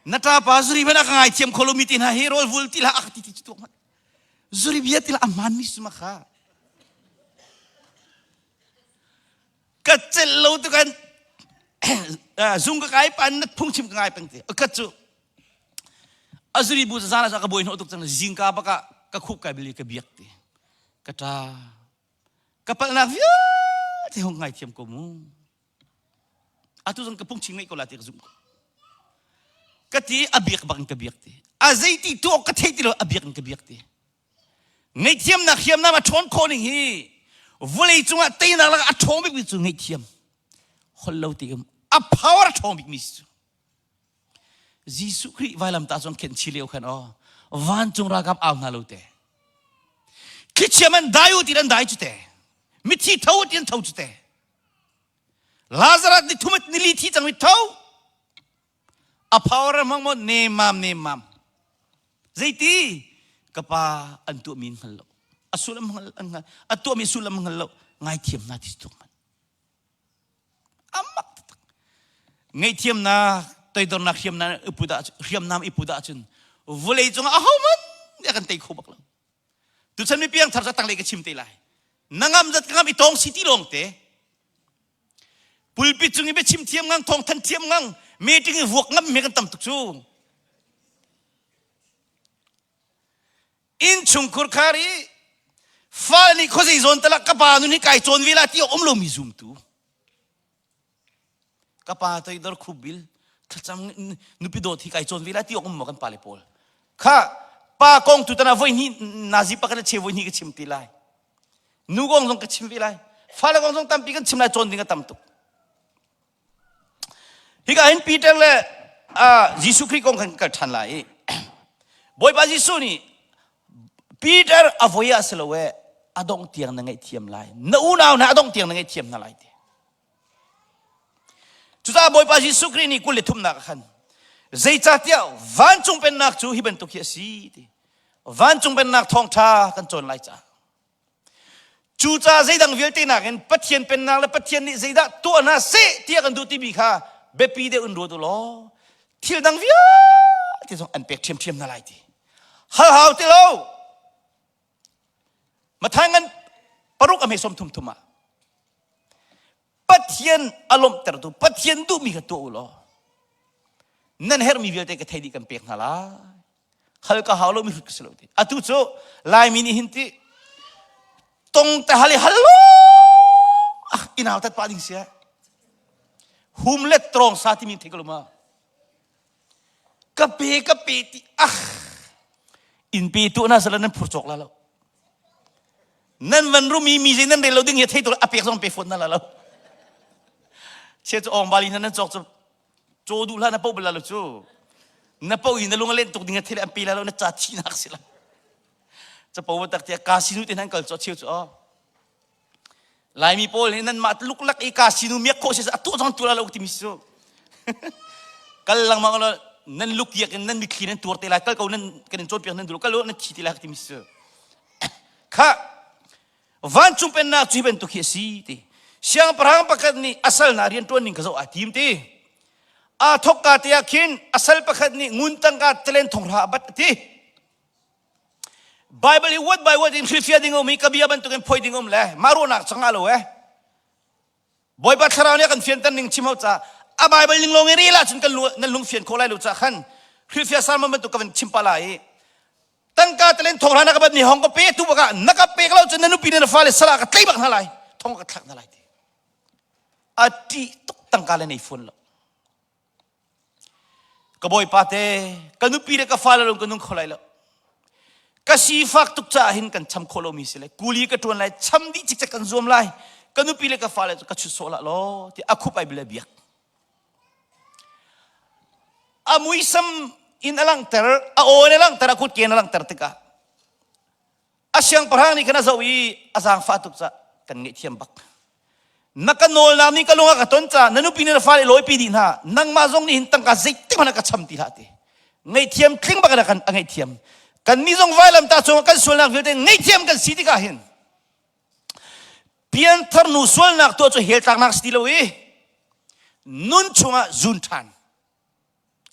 Na ṭapa zuri hmanh a ka ngaithiam kho lomi ti hna hi rawl vul ti hlah a ka ti ti cu tuak hmanh. Zuri bia ti lah a hmaan mi suma kha. Ka celh lo tukan. Zung ka kai pan na phungchim ka ngai peng ti. Kat cu azuri bu zan ah ka boi hnawh tuk cang zingka baka ka khup kai bili ka biak ti. Ka ta ka palhnak vialte hong ngai thiam ko mu. Atu zong ka phungchim ngaih ko la ti ka zumh ko. Ka ti a biak bak in ka biak ti. A zeiti tuah ka thei ti lo a biak in ka biak ti. Ngaihthiamnak hriamnam a ṭhawn khawh ning hi vawlei cungah teinak lakah a ṭhawng bikmi cu ngaihthiam holh lo ti um a power a ṭhawng bikmi si cu. Jesuh Khrih vailamtah cung khenh chi lio khan aw vancung ralkap au hna lo te. Thlichia man dai u ti an dai cu te. Mithi tho u ti an tho cu te. Lazarus ni thum nili thi cang mi tho. A power hmang maw nemam nemam. Zeiti ka pa an tuahmi an hngal lo. A sullam hngal an hngal. A tuahmi sullam hngal lo. Ngaithiam hna ti tuk man. Amak taktak. Ngaihthiamnak toidornak hriamnam i put ah hriamnam i put ahcun vawlei cungah ahohmanh nih a kan tei kho bak lo. Tuchan mi piangthar cu tanglei ka chim te lai. Na ngam zat ka ngam i tawng si ti lawng te. Pulpit cung i biachim thiam ngang, thawngthan thiam ngang, meeting i vuak ngam mi kan tam tuk cu. Innchungkhur khar i fal nih khuazei zawn talak ka pa nun hi kai cawn ve la ti awk um lomi zumtu. Ka pa toidor khubil thlacam nupi dawt hi kai cawn ve lai ti awk um maw kan pale pawl. Kha pa kong tu tana voi hnih nazi pa kan che voi hnih ka chim ti lai. Nu kong zong ka chim ve lai. Fale kong zong tampi kan chim lai cawn ding a tam tuk. Hika hin Peter le Jesuh Khrih kong kan kal ṭhan lai i Bawipa Jesuh nih Peter a voi ah si lo e a dongh tiang na ngaihthiam lai. Na unau hna a dongh tiang na ngaihthiam hna lai ti. Cucaah Bawipa Jesuh Khrih nih 23 ah khan zeicahtiah vancung pennak cu hi bantuk hi a si ti. Vancung pennak thawngṭha kan cawn lai caah. Cucaah zeidang vialte nakin Pathian pennak le Pathian nih zeidah tuah hna seh tiah kan duh timi kha biapi deuh in ruat u law thil dang vialte zong an pek ṭhiamṭhiam hna lai ti. Hal hau ti lo. Matthai ngan paruk a hme sawm thum thum ah Pathian a lawmhtertu Pathian duhmi kha tuah u law nan herhmi vialte ka thei dih kan pek hna lai. Hal ka hau lo mi hrut ka si lo ti. Atu cu Laimi nih hin ti tong te hal i hal lo ah inau tat pa ding sia. Hum le trong sa timi thei ko lo ma. Ka pe ka pe ti ah in pe tu na sala nan phur cawk la lo. Nan van rumi mi zei nan rel lo ding hi thei tu a pek zong pe fawn na la lo. Che cu ong bali na nan cawk cu caw duh hlah na po bal lo cu. Na po i na lung a len tuk ding a thil an pe la lo na ca thi nak si la. Capo tak tia kasinu te nan kal cho cheu chu o. Laimi pawl hi nanmah luklak i kasinu miak khawh si a tuah zong tu la lo timi su. Kal lengmang lo nan luk iak in nan mitthli nan tuar te lai kal ko nan kan in cawnpiak nan dul kal lo nan thi te lai timi su. Kha vancung pennak cu hi bantuk hi a si ti. Siangpahrang pakhat nih a sal hna rian ṭuan ning kha zoh aa tim ti. Aa thawkka te ah khin a sal pakhat nih ngun tangka talen thonghra a bat a ti. Bible hi word by word in hrilhfiah ding um i ka bia bantukin phoi ding um le mah ruahnak chang ah lo eh. Bawipa thlarau nih a kan fianter ning chim hau ca a Bible ning lawng i rel ahcun kan lu nan lung fian khawh lai lo ca khan hrilhfiah sermon bantuk ka van chim pa lai i tangka talen thong hla na ka bat mi hong ka pe tu bak ah na ka pek lo cun na nupi na fale sala ka tlei bak hna lai thong ka thlak hna lai ti a ṭih tuk tangka le nei fawn lo Ka bawipa te, ka nupi le ka fale lawng ka nung kho lai lo. Ka sifak tuk caah hin kan cham khawh lomi si le kuli ka ṭuan lai, cham dih cikcek kan zuam lai. Ka nupi le ka fale cu ka chut sawh lah law ti a khup ai bile biak. A muisam in a langhter, a aw in a langhter, a kutke in a langhter tikah a siangpahrang nih khan a zoh i a zaangfah tuk caah kan ngaihthiam bak. Na ka nawlnak nih ka lung a ka ton caah na nupi nih na fale lawipi dih hna. Nangmah zong nih hin tangka zeitik hmanh ah ka cham ti hlah ti. Ngaihthiam tling bak in a kan a ngaihthiam. Kannih zong vailamtah cungah kan sualnak vialte ngaihthiam kan si tikah hin pianthar nu sualnak tuah cu hell tlaknak si ti lo i nun chungah zun ṭhan.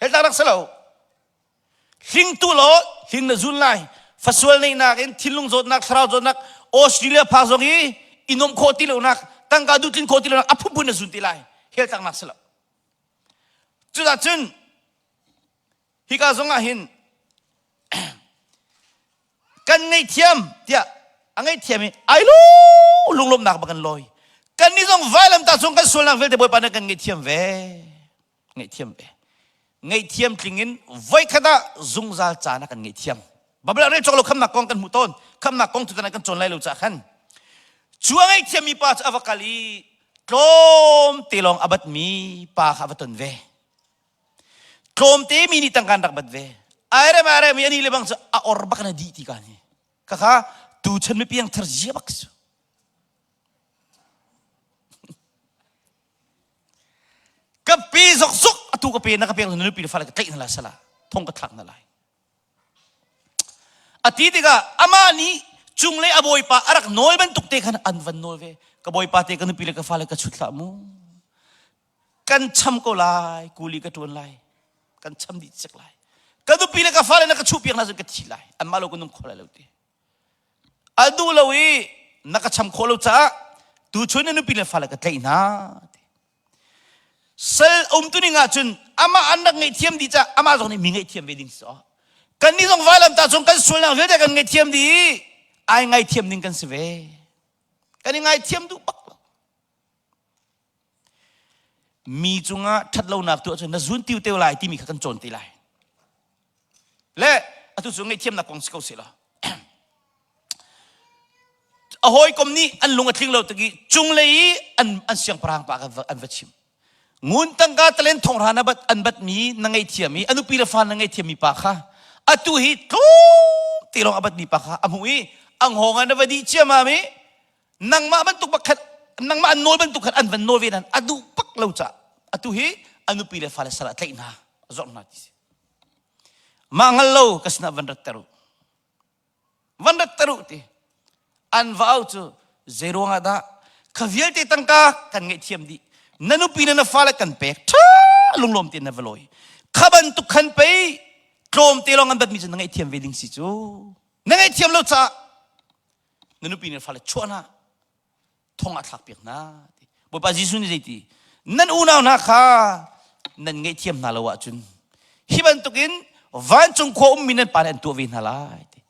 Hell tlaknak si lo. Hlingtu law hling na zun lai. Fasual neihnak in thinlung zawtnak, thlarau zawtnak, Australia phak zong i i nuamh khawh ti lonak, tangka duhtlin khawh ti lonak a phunphun na zun ti lai. Hell tlaknak si lo. Cudah cun hika zong ah hin kan ngaihthiam tiah a ngaihthiam i ai lo lunglawmhnak bak kan lawi. Kan nih zong vailamtah cung kan sualnak vialte Bawipa nih kan ngaihthiam ve. Ngaihthiam ve. Ngaihthiam tling in voikhat ah zungzal caan ah kan ngaihthiam. Bible ah rel cawk lo khamnak kong kan hmuh tawn. Khamnak kong tutan ah kan cawn lai lo caah khan. Cu a ngaihthiammi pa cu a va kal i tlawmte lawng a batmi pa kha a va ton ve. Tlawmte mi nih tangka an rak bat ve. Ai rem ai rem i ani le bang cu a or bak na dih ti ka ni. Khakha tuchan mi piang thar zia bak su. Ka pe zok zok atu ka pe na ka pek na nupi le fale ka tlaih hna lai sala thong ka thlak hna lai. A ti tikah amah nih cunglei a bawipa a rak nawl bantuk te khan an van nawl ve. Ka bawipa te ka nupi le ka fale ka chut hlah mu. Kan cham ko lai, kuli ka ṭuan lai. Kan cham dih cek lai. Ka nupi le ka fale na ka chuh piak hna cun ka thi lai. Anmah lo ka nung kho lai lo ti. A duh lo i na ka cham khawh lo caah tuchun na nupi le fale ka tlaih hna. Sal umtuning ahcun amah an rak ngaihthiam dih caah amah zong nih mi ngaihthiam ve ding si aw. Kannih zong vailamtah cung kan sualnak vialte kan ngaihthiam dih i ai ngaithiam ding kan si ve. Kan i ngaithiam duh bak lo. Mi cungah ṭhatlonak tuah cun na zun tiu teu lai timi kha kan cawn te lai. Le atu cu ngaihthiamnak kong si ko seh law. A hawikom nih an lung a tling lo tik i cunglei i an, an siangpahrang pa kha an va chim. Ngun tangka talen thonghra na bat an batmi na ngaihthiam i a nupi le fa na ngaihthiammi pa kha atu hi tlawm te lawng a batmi pa kha a hmuh i a hngawng ah na va dih ciammam i nangmah bantuk bak khan nangmah an nawl bantuk khan an van nawl ve nan a duh bak lo caah atu hi a nupi le fale sal ah tlaih hna a zorh hna ti si mah ngal lo ka sinah van rat ter u van rat ter u ti an va au cu zei ruangah dah kha vialte tangka kan ngaihthiam dih na nupi le na fale kan pek ṭha lunglawm tein na va lawi kha bantuk khan pei tlawmte lawng an batmi cu na ngaihthiam ve ding si cu na ngaihthiam lo caah na nupi le fale chuah hna thong ah thlak piak hna Bawipa Jesuh nih zeiti nan unau hna kha nan ngaihthiam hna lo ahcun hi bantukin vancung khua ummi nan pa nih an tuah ve hna lai ti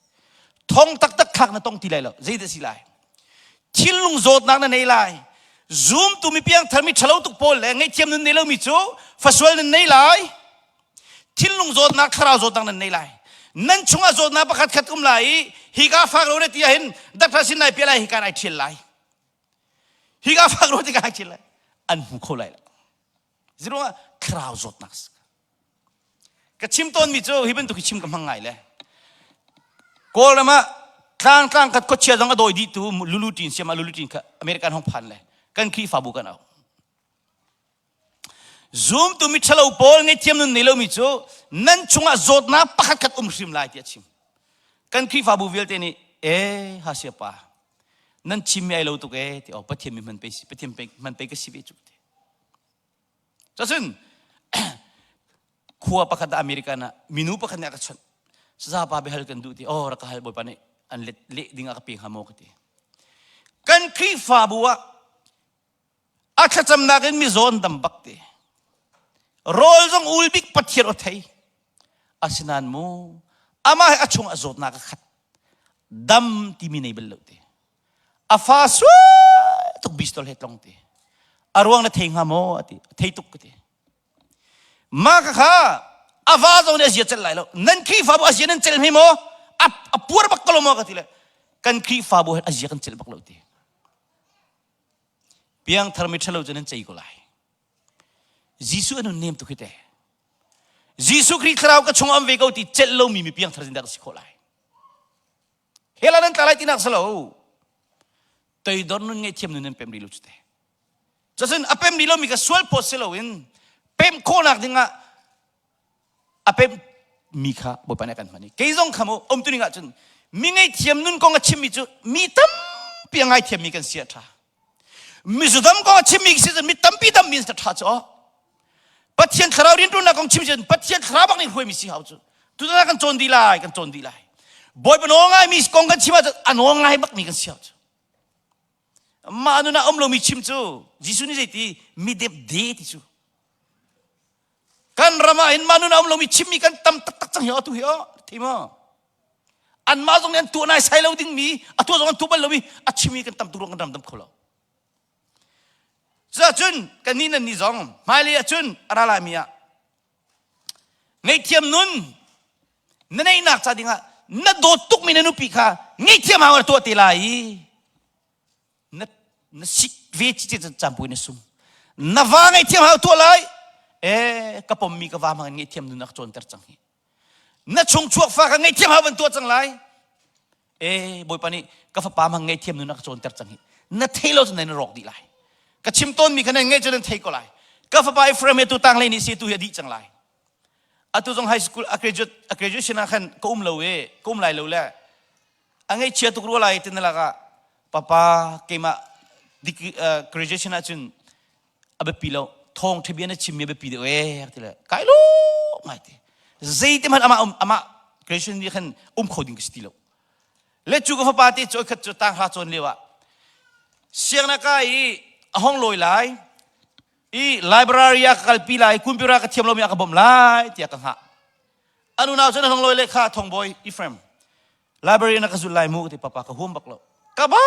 thong taktak thlak na tong ti lai lo zeidah si lai thinlung zawtnak na nei lai zumtu mi piangthar mi ṭhalo tuk pawl le ngaihthiam nun nei lomi cu fasual nan nei lai thinlung zawtnak thlarau zawtnak nan nei lai nan chungah zawtnak pakhat khat um lai i hika fak lo na ti ahhin doctor sin nai piah lai hika nai ṭhial lai hika fak lo ti ka ṭhial lai an hmu kho lai lo ziruangah thlarau zawtnak ka chim tawnmi cu hi bantuk hi chim ka hmang ngai le Kawlram ah tlang tlang khat khuachia zong a dawi dih tu lulu tin siam ah lulu tin kha American hong phan le kan Khrihfabu kan au Zumtu miṭhalo pawl ngaihthiam nun nei lomi cu nan chungah zawtnak pakhatkhat um hrim lai tiah a chim. Kan Khrihfabu vialte nih ee hasia pa nan chimmi ai lo tuk ee ti oh Pathian mi hman pei si Pathian hman pei ka si ve cu ti. Cun khua pakhat ah American ah minu pakhat nih a ka chawnh. Saza pa biahal kan duh ti oh rak ka hal Bawipa nih an let leh ding ah ka pe hnga maw ka ti. Kan Khrihfabu ah A thlacamnak in mizaw an dam bak te. Rawl zong ul bik Pathian aw thei. Asinain mu amah he a chung a zawtnak a khat. Dam timi nei bal lo te. A fa sual tuk bistol he tlong te. A ruang na thei hnga maw a ti. Thei tuk ka ti. Mah ka kha a va zong nih a zia celh lai lo. Nan Khrihfabu a zia nan celh hme maw? A, a puar bak ko lo maw ka ti le. Kan Khrihfabu he a zia kan celh bak lo ti. Piangthar mi ṭhalo cu nan cei ko lai. Jesuh a nun nem tuk hi te. Jesuh Khrih thlarau ka chung am ve ko ti celh lomi mi piangthar zindah ka si khawh lai. Hell ah nan tla lai tinak si lo. Toidor nun ngaihthiam nun nan pem rih lo cu te. Cucun a pem rih lomi ka sual phawt si loin pem khawhnak dingah a pem mi kha Bawipa nih a kan hman i kei zong kha mu umtuning ahcun mi ngaihthiam nun kong a chimmi cu mi tampi a ngaithiammi kan si a ṭha mi zudam kong a chimmi si cun mi tampi dammi a ṭha cu aw Pathian thlarau rianṭuannak kong chim cun Pathian thlarau bak nih hruaimi si hau cu tutan kan cawn dih lai kan cawn dih lai Bawipa nawl ngaimi kong kan chim ahcun a nawl ngai bakmi kan si hau cu mah nun ah um lomi chim cu Jesuh nih zeiti mi depde ti cu. Kan ram ah hin mah nun a um lomi chimmi kan tam taktak cang hi atu hi oh thei maw? Anmah zong nih an tuah nai sai lo dingmi a tuah zong an tuah bal lomi a chimmi kan tam tuk ruang kan ram dam kho lo. Cuacun kannih nan nih zong hmailei ahcun a ra laimi ah ngaihthiam nun na neihnak ca dingah na dawt tukmi na nupi kha ngaihthiam hau na tuah te lai i na na sik ve ci campui na sung na va ngaihthiam hau tuah lai e ka pommi ka va hmang in ngaihthiam nun a ka cawnter cang hi na chung chuak fa ka ngaihthiam hau van tuah cang lai e bawipa nih ka fapa hmang ngaihthiam nun a ka cawnter cang hi na thei lo cun na rawk dih lai ka chim tawnmi kha nan ngaih cu nan thei ko lai ka fapa Ephraim he tu tang lei nih si tu hi a dih cang lai atu zong high school a graduate a graduation ah khan ka um lo e ka um lai lo le a ngaihchia tuk rua lai ti na lakah papa keimah graduation ahcun a biapi lo thawng ṭha bia na chimmi a biapi deuh ee ti le kai lo ngai te zeiti hmanh amah um amah graduation nih khan um kho ding ka si ti lo le cu ka fapa te cu khat cu tang hra cawn lio ah siangna ka i a hong lawi lai i library ah ka kalpi lai computer ka thiam lomi a ka bawmh lai tiah ka hngah an unau cun a hong lawi le kha thongbawi Ephraim library na ka zul lai mu ti papa ka huam bak lo ka ba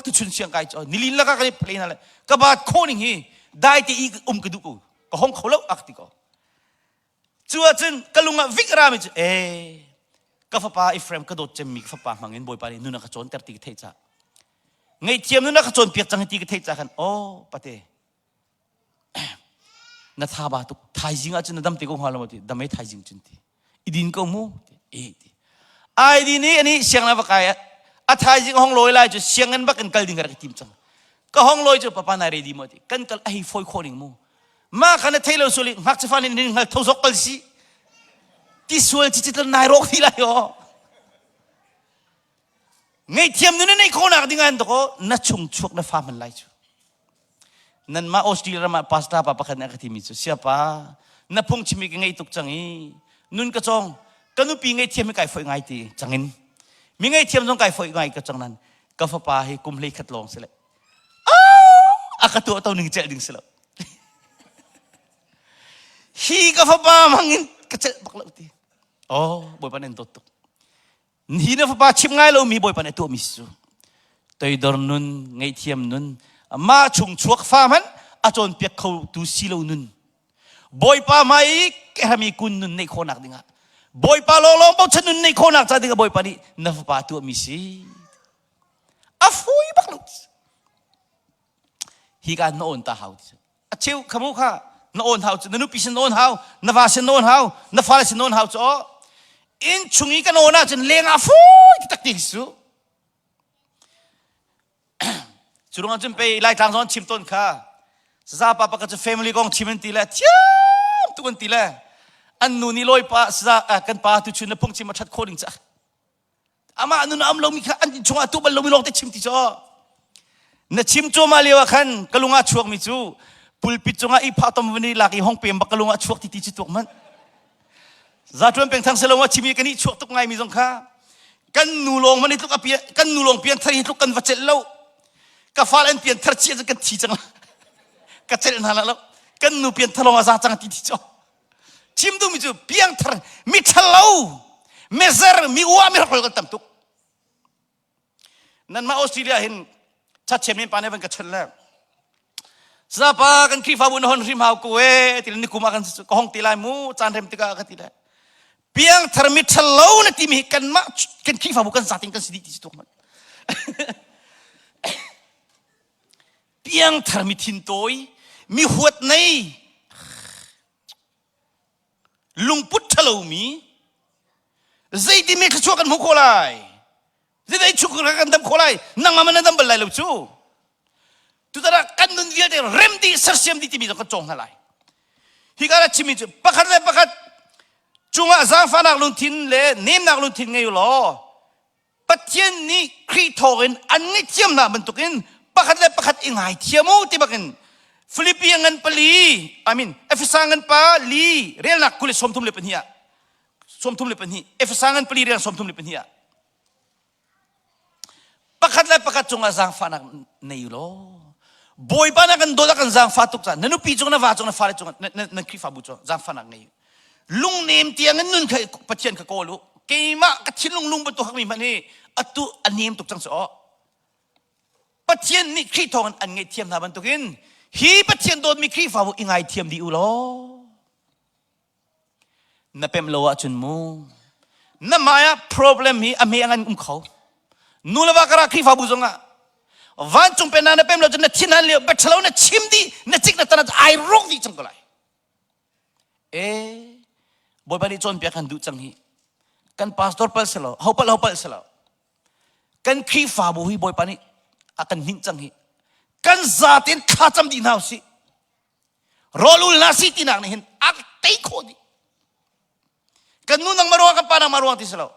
tu chun siang kai cho nilin laka ka play na le ka ba kho ning hi dai te i um ka du ko ka hong kho lo ak ti ko cu ahcun ka lung ah vik ra mi cu e ka fapa Ephraim ka dawt cemmi ka fapa hmang in Bawipa nih nun a ka cawnter ti ka theih ca ngaihthiam nun a ka cawnpiak cang ti ka theih ca khan oh pate na tha ba tuk thaizing ahcun na dam te ko hnga lo ti dam ei thaizing cun ti i din ko mu ti e ti ai din i ani siang na va kai a thaizing hong lawi lai cu sianginn bak in kal ding ka rak tim cang ka hong lawi cu papa nai ready mo ti kan kal a hei foi kho ning mu ma kha na thei lo suli ngakchia fa nih nin hngal tho zok kal si ti sual chi chi nai rawk ti lai o ngaihthiam nu na neih khawhnak ding ah ko na chung chuak na fa hman lai cu nanmah Australia ram ah pastor pa pakhat nih a ka timi cu siapa na phungchimi ka ngei tuk cang i nun ka cawng ka nupi ngaihthiam hi kai foih ngai ti cangin mi ngaihthiam zong kai foih ngai ka cang nan ka fapa hi kum hlei khat lawng si le a ka tuah to ning celh ding si lo hi ka fapa mangin ka celh bak lo ti oh bawipa nan dawt tuk Hi na fapa chim ngai lomi Bawipa nih a tuahmi si cu toidor nun, ngaihthiam nun, mah chung chuak fa hmanh a cawnpiak kho tu si lo nun. Bawipa hmai i kehrami kun nun neih khawhnak dingah Bawipa lawnglawng bochan nun neih khawhnak ca dingah Bawipa nih na fapa a tuahmi si. A fawi bak lo. Hi ka na awn ta hau ti. A cheu khamu kha na awn hau cu na nupi sin na awn hau na va sin na awn hau na fale sin na awn hau cu aw inn chung i kan awn ahcun leng ah fawi ti tak ti su cu ruangah cun pei laitlang zong an chim tawn kha saza pa pakhat cu family kong chim an ti le thiam tuk an ti le an nu nih lawi pa saza kan pa tu chun na phungchim a that khawh ding ca amah nun a um lomi kha an chungah tuah bal lomi lawng te chim ti cu na chim cuahmah lio ah khan ka lung ah chuakmi cu pulpit cungah i phah tom van i lak i hong pem bak ka lung ah chuak ti ti cu tuak manh zatuan peng thang selo ma chimi kan i chuak tuk ngai mi zong kha kan nu lawng man i tluk a kan nu lawng pian thar hi tluk kan va celh lo ka fal an pian thar chia kan thi cang ka celh hna la lo kan nu pian thar lawng a za cang ti ti cu Chim duhmi cu piangthar mi ṭhalo mezer mi ua mi hrokhrol kan tam tuk. Nanmah Australia hin chatchiam in pa nih van ka chawnh le Sapa kan Khrihfabu na hon hrim hau ko e ti le nikum ah kan ka hong ti lai mu caan rem tikah ka ti le piangthar mi ṭhalo na timi hi kanmah kan Khrihfabu kan zatin kan si dih ti si tuk man. Piangthar mi thintawi mi huat nei lungput ṭhalomi zeitin mi thluachuah kan hmuh khawh lai zeidai chung kan dam khawh lai nangmah man na dam bal lai lo cu tutan ah kan nun vialte rem dih sersiam dih timi zong kan cawng hna lai hi ka ra chimmi cu pakhat le pakhat cungah zaangfahnak lungthin le nemnak lungthin ngei u law Pathian nih Khrih thawngin an ngaihthiam hna bantukin pakhat le pakhat i ngaithiam u ti bakin Filipi ngan pali I mean Efesa ngan pa li relnak 34 ah 32 Efesa ngan pali rel 32 ah pakhat le pakhat cungah zaangfahnak nei u law. Bawipa na kan dawt a kan zaangfah tuk caah na nupi cung na va cung na fale cung na, na, na Khrihfabu cung zaangfahnak ngei. Lungnem tiang in nun kha Pathian kha kawl u. Keimah ka thinlung lung bantuk hakmi hmanh hi atu a nem tuk cang si aw. Pathian nih Khrih thawng in an ngaihthiam hna bantukin hi Pathian dawtmi Khrihfabu i ngaithiam dih u law. Na pemh lo ahcun mu na mah ah problem hi a hme a ngan um kho. Nu le va kara Khrihfabu zongah vancung pennak na pem lo cun na thin han lio biaṭhalo na chim dih na cik na tan ai rawk dih cang ko lai. E Bawipa nih cawnpiak kan duh cang hi. Kan pastor pal si lo, ho pal ho pal si lo. Kan Khrihfabu hi Bawipa nih a kan hninh cang hi. Kan zaten thlacam dih hna usih. Rawl ul na si tinak nih hin a tei khawh dih. Kan nu nangmah ruang kan pa nangmah ruang ti si lo.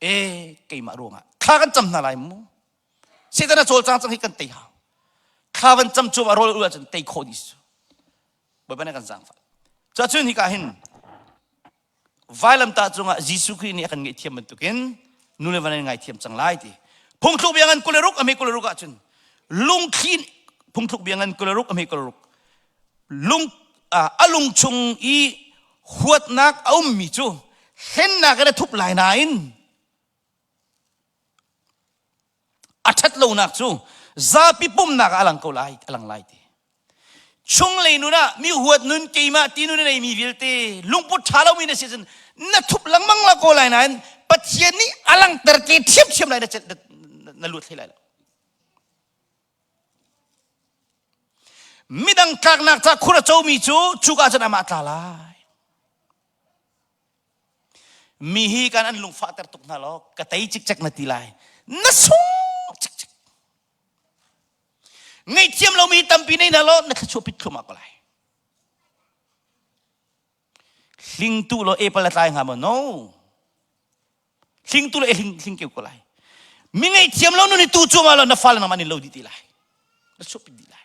E keimah ruangah thla kan cam hna lai mu. Satan a cawlcang cang hi kan tei hau. Thla van cam cu rawl ul ahcun tei khawh dih si. Bawipa nih kan zaangfah. Cuacun hika hin vailamtah cungah Jesuh Khrih nih a kan ngaihthiam bantukin nu le va nan ngaithiam cang lai ti. Phungthluk bia ngan 26 a hme 26 ahcun lungthli phungthluk bia ngan 26 a hme 26 lung a lung chung i huatnak a ummi cu hlennak in a thup lai nain a ṭhat lonak cu zapi pumnak ah a lang ko lai a lang lai ti chunglei nun ah mi huat nun keimah ti nun a neimi vialte lungput ṭha lomi na si cun na thup lengmang la ko lai nain Pathian nih a langhter te ṭhiamṭhiam lai na na lut hlei lai lo midang tlaknak ca khur a comi cu cuka cun amah tla lai Mi hi kan an lungfahter tuk hna law ka tei cikcek na ti lai. Na sung cikcek. Ngaihthiam lomi tampi nei hna law na thluachuah pit thluahmah ko lai. Hlingtu law apple a tlai hnga maw? No. Hlingtu law e hling, hling keu ko lai. Mi ngaihthiam lo nun i tu cuahmah law na fale nangmah nin lo dih ti lai. Na chuah pit dih lai.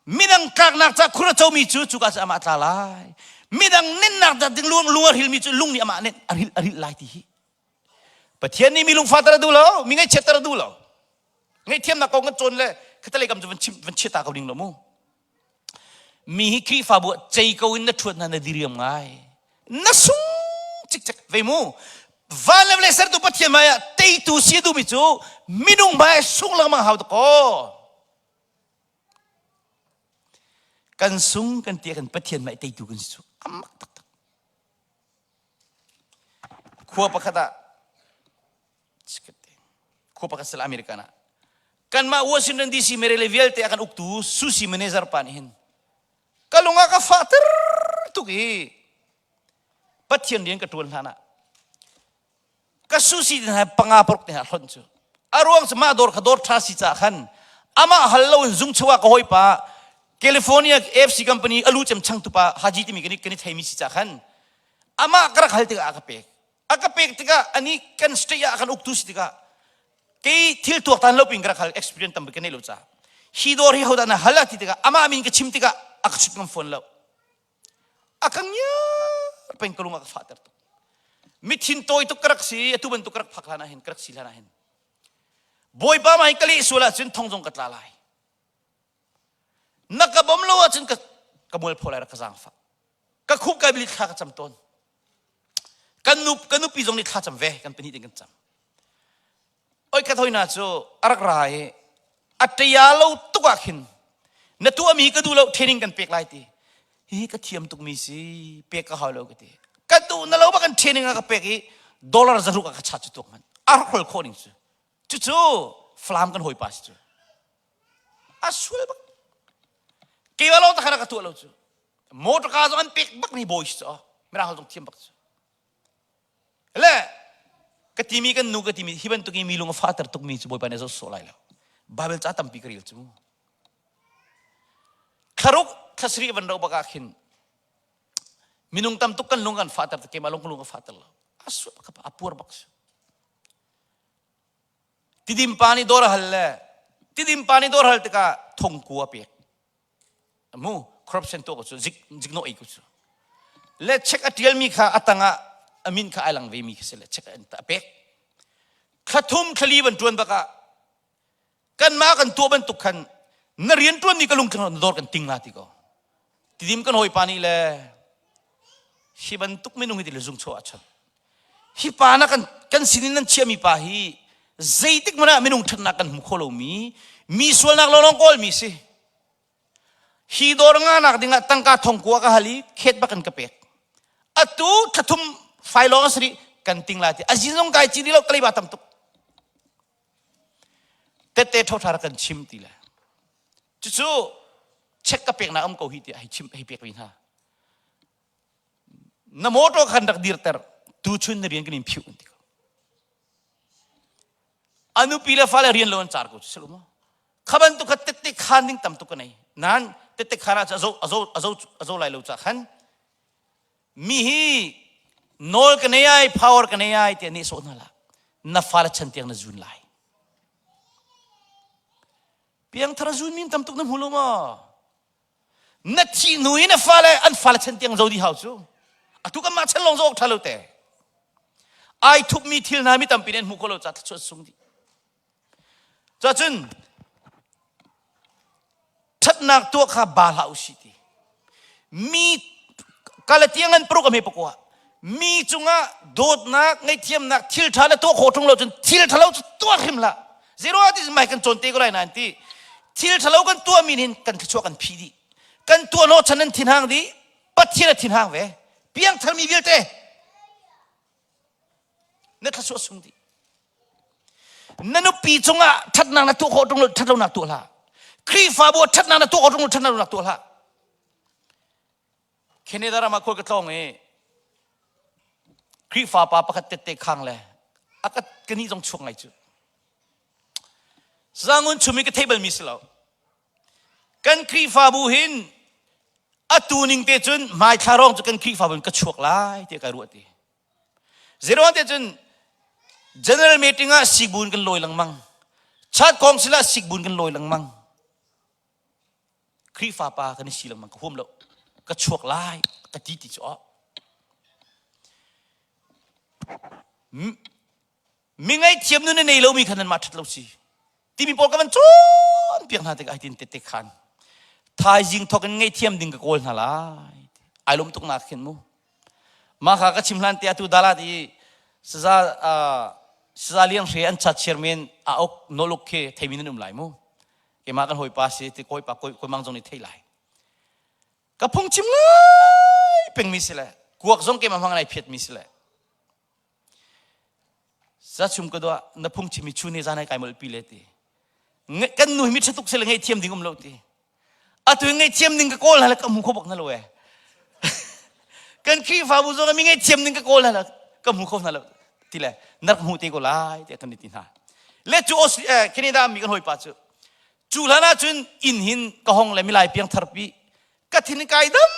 Midang tlaknak ca khur a comi cu cuka cu amah tla lai. Midang nennak dah ding lung, lung a hrilmi cu lung nih amah nen a hril, a hril lai ti hi. Pathian nih mi lungfahter a duh lo, mi ngaihchiatter a duh lo. Ngaihthiamnak kong kan cawn le khatalei kam cu van chim van chia ta ko ding lo mu. Mi hi Khrihfabu ah cei ko in na ṭhuat hna na diriam ngai. Na sung cikcek ve mu. Van le vawlei sertu Pathian hmai ah teitu si a duhmi cu minung hmai sung lengmang hau dakaw. Kan sung kan ti kan Pathian mah teitu kan si cu amak taktak. Khua pakhat ah khua pakhat sal American ah kanmah Washington DC Maryland vialte a kan uktu Susi manager pa nih hin ka lung ah ka fahter tuk i Pathian rian ka ṭuan hlan ah ka susi te hna panga paruk te hna hlonh cu a ruang cu mah dawr kha dawr ṭha si caah khan amah hal lo in zung chung ah ka hawipa California AFC company alu cem changtu pa Haji timi kan i kan i theimi si caah khan amah ka rak hal tikah a ka pek a ka pek tikah ani kan state ah kan uktu si tikah kei thil tuaktan lo pin ka rak hal experience tampi ka nei lo caah hi dawr hi hodah na hal a ti tikah amah min ka chim tikah a ka chut ngam fawn lo a ka ngiar peng ka lung a ka fahter tuk mithin tawi tuk ka rak si atu bantuk ka rak phak hlan ah hin ka rak si hlan ah hin bawipa mah hi ka leh sual ahcun thong zong ka tla lai na ka bom lo ahcun ka ka mualpho lai rak ka zaangfah ka khup kai bili thla ka cam tawn kan nu ka nupi zong nih thla cam ve kan pahnih ding kan cam Oi ka thoi na cu a rak ra i a ṭia lo tuk ah khin na tuahmi ka duh lo training kan pek lai ti hi ka thiam tukmi si pek ka hau lo ka ti ka duh na lo bak kan training a ka pek i dollar zaruk a ka chat cu tuak man a rak hol khawh ning cu cucu Falam kan hawipa si cu a sual bak keimah lawng takhan a ka tuah lo cu motor car zong an pek bak ni bawi si cu mirang hol zong thiam bak cu Le ka timi kan nu ka timi hi bantuk i mi lung a fahter tukmi cu Bawipa nih a zoh sawh lai lo. Bible ca tampi ka rel cu. Thlaruk thlasarih van ro bak ah khin minung tam tuk kan lung kan fahter keimah lung ka lung a fahter lo. A sual bak a puar bak si. Tidim pa nih dawr a hal le tidim pa nih dawr hal tikah thongku a pek. Mu corruption to ko cu zik zikno ei ko cu le check a tialmi kha a tangah a min kha ai lang ve mi kha si le check a pek thla thum thlali van tuan bakah kanmah kan tuah bantuk khan. Na rian ṭuan mi ka lungtling na dawr kan ting la ti ko. Tidim kan hawipa nih le hi bantuk minung hi ti le zung chuah a chon. Hi pa na kan kan sinin nan chiahmi pa hi zeitik hmanh ah minung ṭhatnak kan hmu kho lomi mi sualnak lawnglawng kawlmi si. Hi dawr nganak dingah tangka thongkua ka hal i khet bak in ka pek. Atu thlathum fai lawng a si rih kan ting lai ti. A zin zong kai ci rih lo kalei ba tam tuk. Tette ṭhoṭha rak kan chim ti le. Cucu check ka peknak um ko hi tiah hei chim hei pek ve hna. Na motor khan rak dirter tuchun na rian kan in phiuh an ti ko. A nupi le fale rian lo an car ko cu si lo maw? Kha bantuk kha tette khan ding tam tuk ka nei. Nain tette khan ah a zo a zo a zo a zo lai lo ca khan mi hi nawl ka nei ai power ka nei ai tiah nehsawh hna la na fale chan tiang na zun lai. Piangthar zun min tam tuk na hmu lo maw? Na thih hnu i na fale an fale chan tiang zo dih hau cu. Atu kan mah chan lawng zo awk ṭha lo te. Ai thupmi thil hna mi tampi nih an hmu kho lo ca thluachuah sung dih. Cacun ṭhatnak tuah kha ba hlah usih ti. Mi Galatian an paruk a hme pakua. Mi cungah dawtnak, ngaihthiamnak, thil ṭha na tuah khawh ṭung lo cun thil ṭhalo cu tuah hrim hlah. Zero ti mai kan cawn te ko lai nain ti. Thil ṭhalo kan tuah mi hin kan thluachuah kan phih dih. Kan tuah hnawhchan an thinhang dih. Pathian a thinhang ve. Piangthar mi vialte na thluachuah sung dih. Na nupi cungah ṭhatnak na tuah khawh ṭung lo ṭhatlonak tuah hlah. Khrihfabu ah ṭhatnak na tuah khawh ṭung lo ṭhatlonak tuah hlah. Canada ram ah khual ka tlawng i Khrihfa pa pakhat tette khang le a ka ka nih zong chuak ngai cu. Zangun chum i ka thei balmi si lo. Kan Khrihfabu hin atu ning te cun hmaithla rong cu kan Khrihfabu in ka chuak lai tiah kai ruah ti. Zeruang te cun general meeting ah sikbun kan lawi lengmang. Chat kong sila sikbun kan lawi lengmang. Khrihfa pa kan i si lengmang ka huam lo. Ka chuak lai ka ti ti cu ah. Mi ngaihthiam nun a nei lomi kha nanmah ṭhat lo si. Timi pawl ka van cawnpiak hna tikah hitin tette khan thaizing thawk in ngaihthiam ding ka kawl hna lai. Ai lawm tuk nak khin mu. Mah kha ka chim hlan te atu dalat i saza saza liang hre an chat chairman a ok noluk khi theimi nan um lai mu. Keimah kan hawipa si ti kawipa kawi mang zong nih thei lai. Ka phungchim lai pengmi si le kuak zong keimah hmang nai phiatmi si le Zachum ka dua na phungchim hi chun he zan ai kai molh pi le ti. Kan nu hi mi ṭha tuk sile ngaihthiam ding um lo ti. Atu hi ngaihthiam ding ka kawl hna le ka hmu kho bak hna lo eh. Kan Khrihfabu zong ah mi ngaihthiam ding ka kawl hna le ka hmu kho hna lo ti le na rak hmu te ko lai tiah kan i ti hna. Le cu Canada mi kan hawipa cu cu hlan ah cun inn hin ka hong le milai piang tharpi ka thin kai dam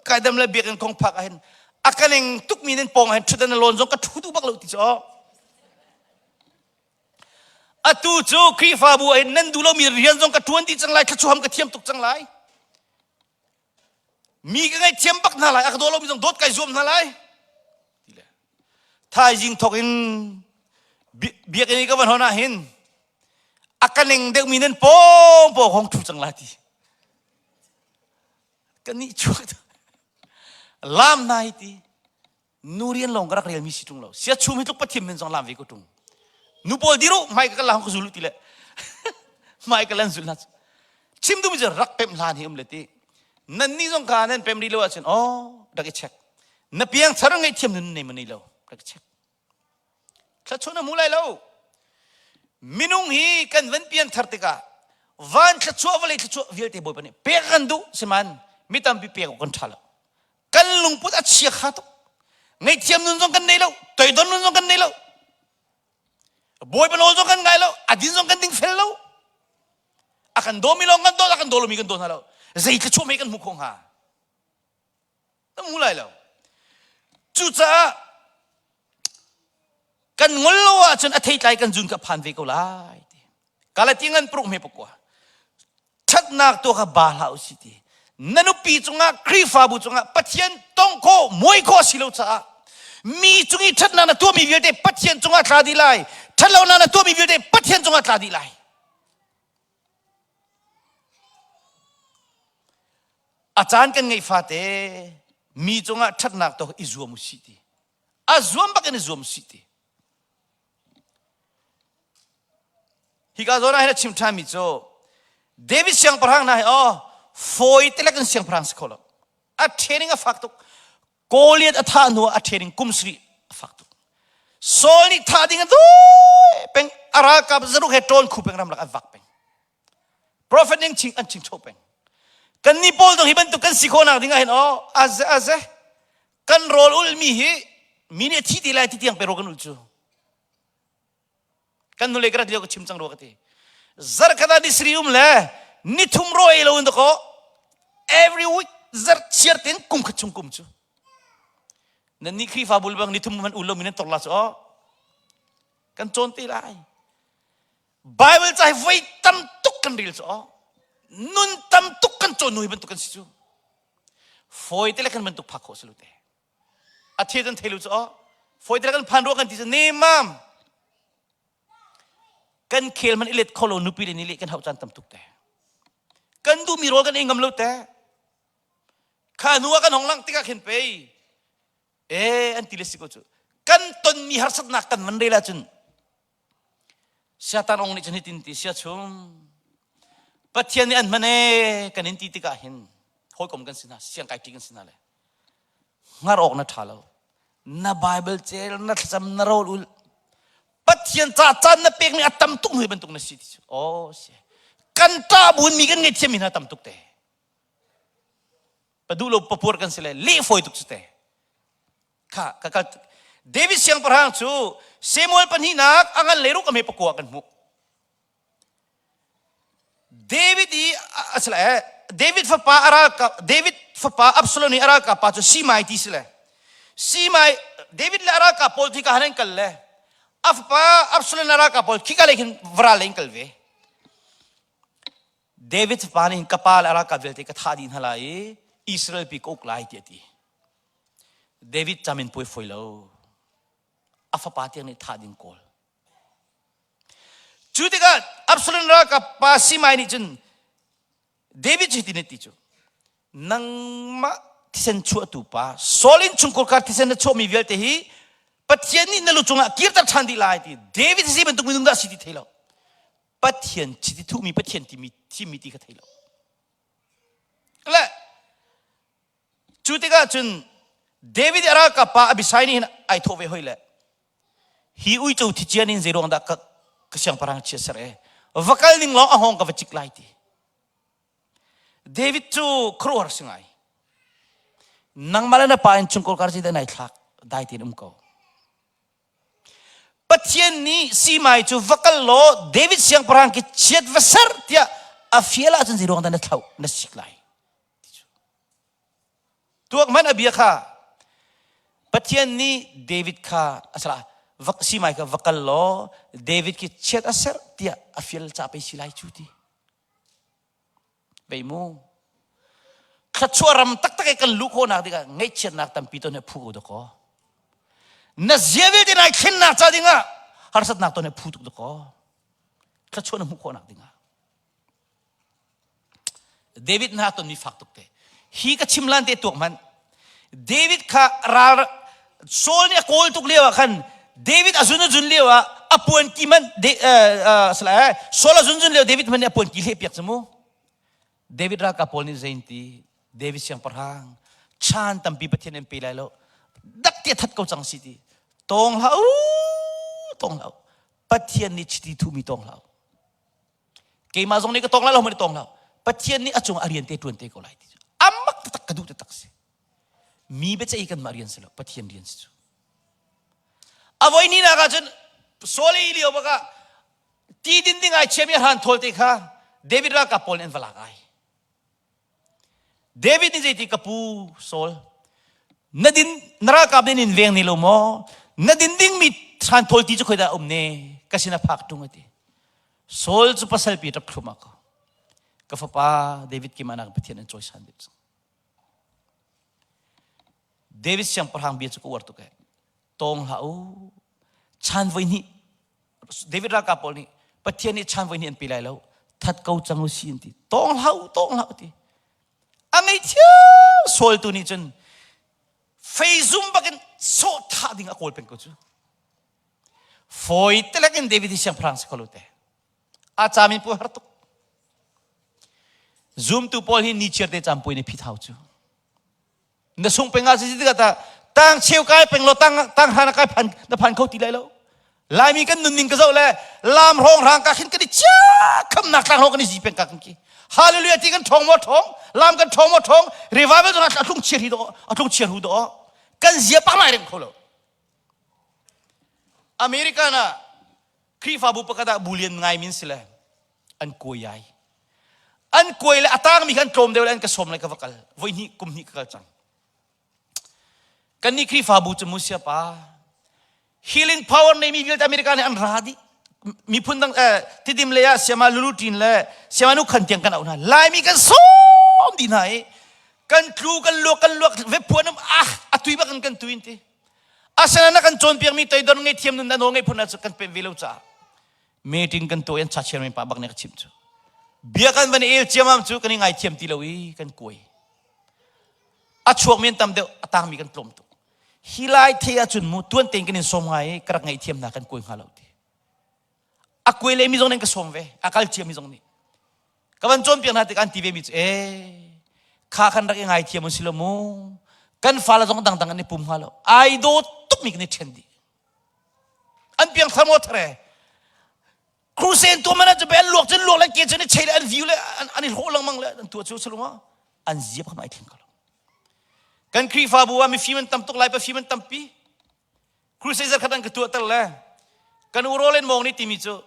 kai dam le biakinn kong phak ah hin a ka neng tukmi nan pawng ah hin ṭhut an lawn zong ka ṭhu duh bak lo ti cu atu cu Khrihfabu ah hin nan duh lomi rian zong ka ṭuan dih cang lai thluachuam ka thiam tuk cang lai mi ka ngaihthiam bak hna lai a ka daw lomi zong dawt kai zuam hna lai ti le thaizing thawk in biakinn i ka van hon ah hin a ka neng deuhmi nan pawng pawng hong ṭhu cang lai ti Kan nih chuak lam nai ti nu rian lawng ka rak rel mi si ṭung lo sia chum hi tluk pathiam min zong lam ve ko ṭung nu pawl diru hmai ka la hong ka zulu ti le hmai ka lan zul na chim du mi cu rak pem hlan hi um le ti nan ni zong ka nan pem ri lo ahcun oh rak i check na piang thar ngei thiam nun nei ma nei lo rak i check Thluachuah na hmu lai lo. Minung hi kan van pian thar tikah van thluachuah vawlei thluachuah vialte Bawipa nih pek kan duh siman mi tampi pek awk kan ṭha lo. Kan lungput a chia kha tuk. Ngaihthiam nun zong kan nei lo, toidon nun zong kan nei lo. Bawipa nawl zong kan ngai lo, a din zong kan ding fel lo. A kan dawmi lawng kan dawt, a kan daw lomi kan daw hna lo. Zei thluachuah mei kan hmu kho hnga? Na hmu lai lo. Cucaah kan ngol lo ahcun a theitlai kan zun ka phan ve ko lai ti. Galati ngan pruk me pakua. Thatnak tu kha ba hlah usih ti. Na nupi cungah Khrihfabu cungah Pathian tong khawh muai khawh si lo caah mi cung i thatnak na tuahmi vialte Pathian cungah tla dih lai. Thatlonak na tuahmi vialte Pathian cungah tla dih lai. A caan kan ngeih fate mi cungah ṭhatnak tuah i zuam u sih ti. A zuam bak in i zuam sih ti. Hika zawn ah hin a chim ṭhanmi cu David siangpahrang hna hi aw fawi telek in siangpahrang si kho lo. A training a fak tuk. Goliath a thah hnu ah a training kum sarih a fak tuk. Saul nih thah ding a duh peng a ralkap zaruk he ṭawn khu peng ramlak an vak peng. Prophet ning ching an ching cho peng. Kan ni pawl dong hi bantuk kan si khawhnak ding ah hin aw aze aze kan rawl ulmi hi mi nih a thi ti lai ti tiang pe rawl kan ul cu. Kan nule ka rat lio ka chim cang rua ka ti. Zarkhat ah nisri um le nithum ro ei lo in dakaw every week zar chiar ten kum khat chung kum cu. Nan ni Khrihfa bul bang nithum man ul lo mi nan tor la cu aw. Kan cawn te lai. Bible ca hi voi tam tuk kan rel cu aw. Nun tam tuk kan cawn nu hi bantuk kan si cu. Fawi te le kan bantuk phak khawh si lo te. A the kan thei lo cu aw. Fawi te le kan phan rua kan ti cu nemam. Kan khel man i let kho lo nupi le ni le kan hauh caan tam tuk te. Kan duhmi rawl kan ei ngam lo te. Kha hnu ah kan hong lang tikah khin pei e an ti le si ko cu. Kan tonmi harsatnak kan van rel ahcun Siatan ong nih cun hitin ti sia chung Pathian nih an hman e kan in ti tikah hin hawikom kan si hna siangkai ṭi kan si hna le hngar awk na ṭha lo na Bible cel na thlacam na rawl ul Pathian ca caan na pek ni a tam tuk hnu bantuk na si ti cu oh si kan ṭah buin mi kan ngaihthiam mi hna tam tuk te pa duh lo papuar kan si le leh fawi tuk cu te Kha ka kal David siangpahrang cu Samuel pahnihnak a ngan leiruk a hme pakua kan hmuh. David i asila eh David fapa a ralkap David fapa Absalom i a ralkap pa cu Simai ti si le Simai David le a ralkap pawl khi ka han an kal le a fapa Absalom le a ralkap pawl khika lei khin varal lei in kal ve. David fapa nih ka pa le a ralkap vialte ka thah dih hna lai i Israel pi ka uk lai ti a ti. David camin puai foi lo. A fapa tiang nih thah ding kawl. Cu tikah Absalom ralkap pa Simai nih cun David cu hitin a ti cu nangmah thisen chuahtu pa Saul in chungkhar kar thisen na chuahmi vialte hi Pathian nih na lu cungah kirter ṭhan dih lai ti David hi bantuk minung dah si ti thei lo Pathian chiti thuhmi Pathian timi thimmi ti kha thei lo le Cu tikah cun David a ralkap pa Abishai nih hin ai thawh ve hoi le hi uico thi cian in zeiruang dah ka, ka siangpahrang chia ser e va kal ning lawng a hawng ka va cik lai ti David cu khuaruahhar si ngai nangmah le na pa in chungkol kar si nai thlak dai tein um ko Pathian nih Simai cu va kal law David siangpahrang ki chiat va ser tiah a fial ahcun zeiruang dah na thlauh na sik lai Tuak hmanh a bia kha Pathian nih David kha a salah simai kha va kal law David khi chiat a serh tiah a fial ca pei si lai cu ti. Vei mu. Thluachuah ram taktak i kan luh khawhnak dingah ngaihchiatnak tampi ton he phu ko dakaw. Na zia vialte nai thlennak ca dingah harsatnak ton he phu tuk dakaw. Thluachuah na hmuh khawhnak dingah. David hna tonmi fak tuk te. Hi ka chim lan te tuak hmanh. David kha ral Saul nih a kawl tuk lio ah khan David a zun a zun lio ah a puan ki man Saul a zun zun lio David man nih a puan ki hleh piak cu mu. David ralkap pawl nih zein ti David siangpahrang chan tampi Pathian an pe lai lo dak ti a that ko cang si ti tawng hlah u tawng hlah u Pathian nih chiti thumi tawng hlah u Keimah zong nih ka tawng lai lo, hmanh tawng lo. Pathian nih a cung a rian te ṭuan te ko lai ti cu. Amak taktak ka duh taktak si. Mi biaceih kanmah rian si lo, Pathian rian si cu. A voi ni nak ahcun Saul i lio bak ah ti din ding ai chiami a hran thawl te kha David ralkap pawl nih an va lak ai. David nih zeiti ka pu Saul na din na ralkap nih nin veng ni lo maw na din dingmi hran thawl ti cu khoi dah um ne ka sin a phak ṭung a ti Saul cu pasal pi ṭap thlum ko ka fapa David ki manak Pathian an cawisan deuh cang David siangpahrang bia cu ka uar tuk e tawng hlah u chan voi hnih David ralkap pawl nih Pathian nih chan voi hnih an pe lai lo that ko cang u si an ti tawng hlah u tawng hlah u ti. A ngei thiam Saul tu nih cun fei zum bakin sawh thah ding a kawl peng ko cu. Fawi telek in David hi siangpahrang si kho lo te. A cam in pu har tuk. Zumtu pawl hi ni chiar te cam pui ni phit hau cu. Na sung peng ah si tikah ta tang cheu kai peng lo tang tang hana kai phan na phan kho ti lai lo. Laimi kan nunning ka zoh le lam hrawng rang ka khin kan i chia khamnak tlang hrawng kan i zi peng ka kan ki. Hallelujah ti kan ṭhawng maw ṭhawng, lam kan ṭhawng maw ṭhawng, revival zong a tlung chiar hi do, a tlung chiar hu do. Kan zia pak lai rem kho lo. American ah Khrihfabu pakhat ah bu lian ngai min si le an kuai ai. An kuai le a tangmi kha an tlawm deuh le an ka sawm le ka va kal. Voi hnih kum hnih ka kal cang. Kannih Khrihfabu cu musia pa healing power neimi vialte America nih an ra dih. Miphun dang eh, tidim le ah siama lulu ṭin le siama nu khan tiang kan auh hna. Laimi kan sawm dih hna i kan tlu kan luak kan luak ve phuan um ah a tui bak in kan tuin ti. Asana na kan cawnpiakmi toidor ngei thiam nun na nawl ngei phun ah kan pem ve lo caah meeting kan tuah an cha chairman pa bak nih ka chimh cu. Bia kan van el ciamam cu kan i ngaithiam ti lo i kan kuai. A chuak mi an tam deuh a tangmi kan tlawm tuk. Hi lai the ahcun mu tuan tein kan in sawm ngai i ka rak ngaihthiam hna kan kuai hnga lo ti. A kuai le mi zong nih an ka sawm ve. A kal cia mi zong nih. Ka van cawnpiak hna tik an ti ve mi cu ee kha kan rak i ngaithiam un si lo mu. Kan fale zong dangdang an i pum hnga lo. Ai daw tuk mi kan i ṭhen dih. An piangthar maw thare. Crusade tu mana cu be an luak cun luak le ke cun i chei le an view le an i hlawh lengmang le an tuah cu salunga an ziap kha mai thling ko lo. Kan Khrihfabu ah mifim an tam tuk lai pafim an tampi. Crusade zarkhat an ka tuahter le kan u Roland Mong nih timi cu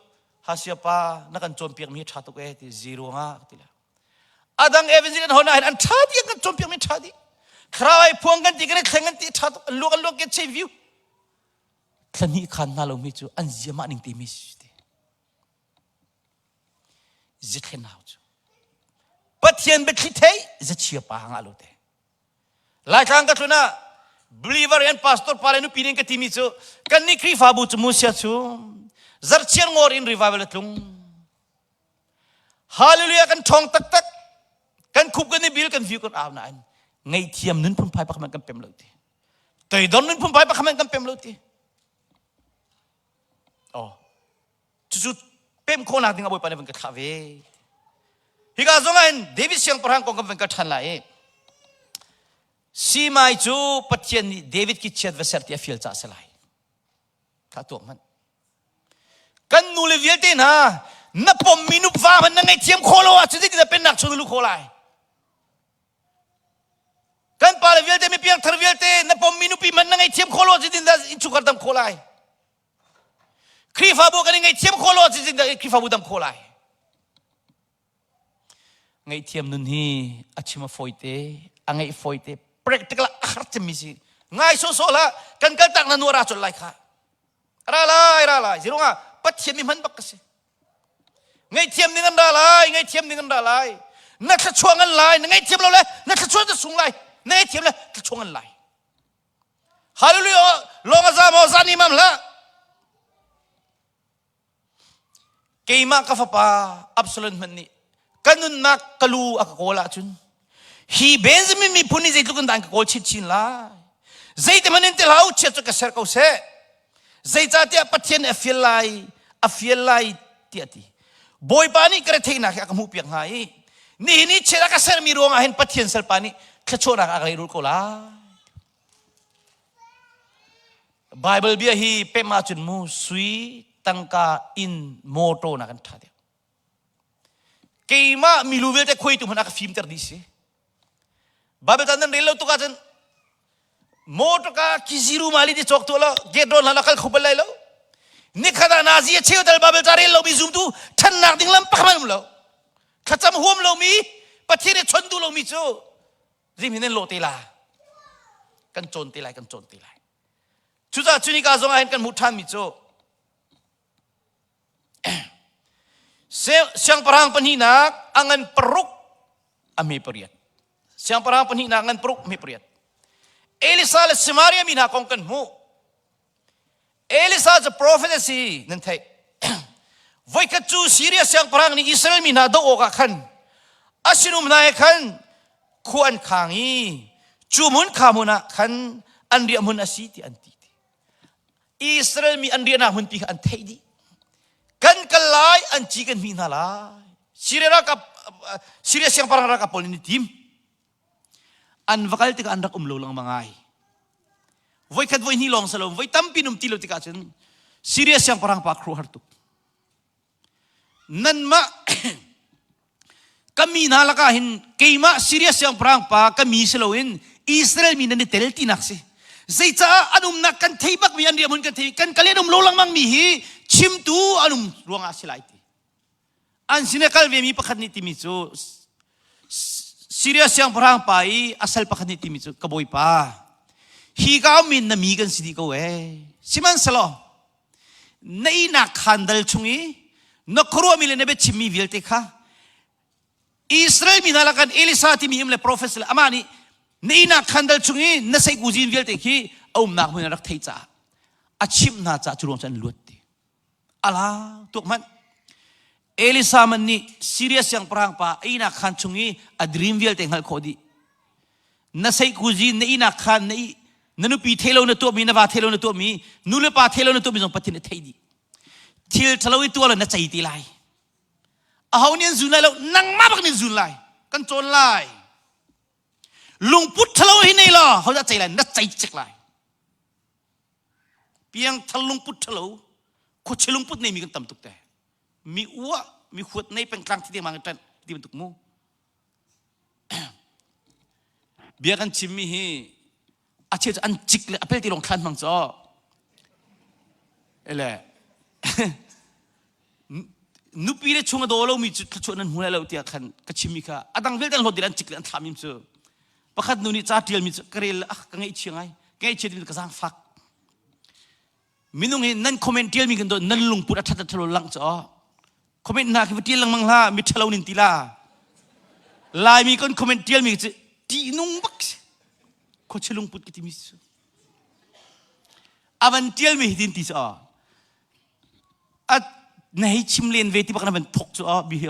hasia pa na kan cawnpiak mi hi ṭha tuk e ti zero nga ti le adang evangelist an hon ah hin an ṭha dih an kan cawnpiak mi ṭha dih thlarau ai phuang kan ti kan i thleng kan ti ṭha tuk an luak an luak ke chei view thla hnih khan hna lo mi cu an zia mah ning te mi si ti zithlen hau cu Pathian biathli thei zachia pa ngah lo te Laitlang ka tlun ah believer and pastor pa le nupi ning ka timi cu kan nih Khrihfabu cu musia cu zarchian ngor in revival a tlung. Hallelujah kan ṭhawng taktak. Kan khup kan i bil kan view kan au nain ngaihthiam nun phunphai pakhat kan pem lo ti. Toidor nun phunphai pakhat kan pem lo ti. Oh. Cucu pem khawhnak ding ah Bawipa nih van ka thlah ve. Hika zong ah hin David siangpahrang kong kan van kal ṭhan lai i Simai cu Pathian nih David ki chiat va ser ti a fial caah si lai. Kha tuak hmanh. Kan nu le vialte hna na pommi nupa hmanh na ngaihthiam khawh lo ahcun zeitindah pennak chung na luh khawh lai? Kan pa le vialte mi piangthar vialte na pommi nupi hmanh na ngaihthiam khawh lo ahcun zeitindah innchungkhar dam khawh lai? Khrihfabu kan i ngaihthiam khawh lo ahcun zeitindah Khrihfabu dam khawh lai? Ngaihthiam nun hi a chim a fawite, a ngeih fawite, practical a har cemmi si. Ngai sawsawh hlah, kan kaltak na nu a ra colh lai kha. Ra lai, ra lai. Zirungah Pathian mi hman bak ka si. Ngaihthiam ding an ra lai, ngaihthiam ding an ra lai. Na thluachuah ngan lai, na ngaihthiam lo le na thluachuah na sung lai. Na ngaihthiam le thluachuah ngan lai. Hallelujah! Long a za maw zan imam hlah. Keimah ka fapa Absalom hmanh nih ka nunnak ka lu a ka kawl ahcun hi Benjamin miphun nih zeitluk in dah an ka kawl chinchin lai. Zeiti hmanh in ti hlah u, chiat cu ka ser ko seh. Zeicahtiah Pathian nih a fial lai, a fial lai tiah a ti. Bawipa nih ka retheihnak hi a ka hmuhpiak hnga i nihin i chiat a ka sermi ruangah hin Pathian salpa nih thluachuahnak a ka lehrulh ko lai. Bible bia hi pem ahcun mu sui tangka inn mawṭaw nak an ṭha deuh. Keimah milu vialte khuaitu hmanh a ka fimter dih si. Bible tan nan rel lo tuk ahcun mawṭawka kiziru mali ti cawk tuah lo gate rawn hlan ah kal kho bal lai lo. Nikhat ah nazi a cheu tal Bible ca rel lomi zumtu ṭhannak ding lam pakhat um lo. Thlacam huam lomi Pathian i chon duh lomi cu zim hin nan lawh te la kan cawn te lai kan cawn te lai cucaah cunika zong ah hin kan hmuh ṭhanmi cu siangpahrang pahnihnak a ngan paruk a hme pariat siangpahrang pahnihnak ngan paruk hme pariat Elisa le Samaria mi hna kong kan hmuh Elisa cu profet a si nan theih. Voikhat cu Syria siangpahrang nih Israel mi hna doh awkah khan a sinum hna he khan. Khua an khang i cu hmun kha hmun ah khan an riah hmun a si ti an ti. Israel mi an riahnak hmunpi kha an theih dih. Kan kal lai an ci kan hmih hna lai. Syria ralkap Syria siangpahrang ralkap pawl nih tim. An va kal tikah an rak um lo lengmang ai. Voikhat voi hnih lawng salo voi tampi num ti lo tikah cun Syria siangpahrang pa khuaruahhar tuk. Nanmah ka mi hna lakah hin keimah Siria siangpahrang pa ka mi si loin Israel mi nan i tel tinak si. Zeicaah an umnak kan thei bakmi an riahhmun kan thei kan kal an um lo lengmang mi hi chimtu an um ruangah si lai ti. An sin i kal vemi pakhat nih timi cu Siria siangpahrang pa i a sal pakhat nih timi cu ka bawipa hi ka ummi na mi kan si dih ko ee. Sihmanhsehlaw na ihnak khandal chung i na khuaruahmi le na biachimmi vialte kha Israel mi hna lakan Elisa timi um le profet le amah nih na ihnak khandal chung i na seikuzin vialte khi a umnak hmun rak thei caah a chimh hna caah cu ruang cu an luat ti ala tuak hmanh Elisa man nih Syria siangpahrang pa a ihnak khan chung i a dream vialte hngalh khawh dih na seihkuzi na ihnak khan na ih na nupi thelo na tuahmi na va thelo na tuahmi nu le pa thelo na tuahmi zong Pathian nih theih dih thil ṭhalo i tuah lo na cei ti lai aho nih an zun lai lo nangmah bak nih an zun lai kan cawn lai lungput ṭhalo hi nei law hodah cei lai na cei cik lai piangthar lungput ṭhalo khuachia lungput neimi kan tam tuk te mi uah mi huat nei pengtlang thi dengmang i ṭanh ti bantuk mu Bia kan chimmi hi a cheu cu an cik le a pel ti lawng thlan hmang caw. Ele nupi le chung a daw lomi cu thluachuah nan hmu lai lo tiah khan ka chimmi kha a dang vialte an hlawt dih an cik le an thlam cu pakhat nu nih ca ṭialmi cu ka rel ah ka ngaihchia ngai ka ngaihchia ding ka zaangfak Minung hi nan comment ṭialmi kan dawt nan lungput a ṭhat a ṭhalo langh cu comment hna khi va ṭial lengmang hlah mi ṭhalo nin ti la. Laimi kan comment ṭialmi cu ṭihnung bak si. Khuachia lungput ka timi cu. A van ṭialmi hi tin ti cu a na hei chim len ve ti bak na van thok cu bi hi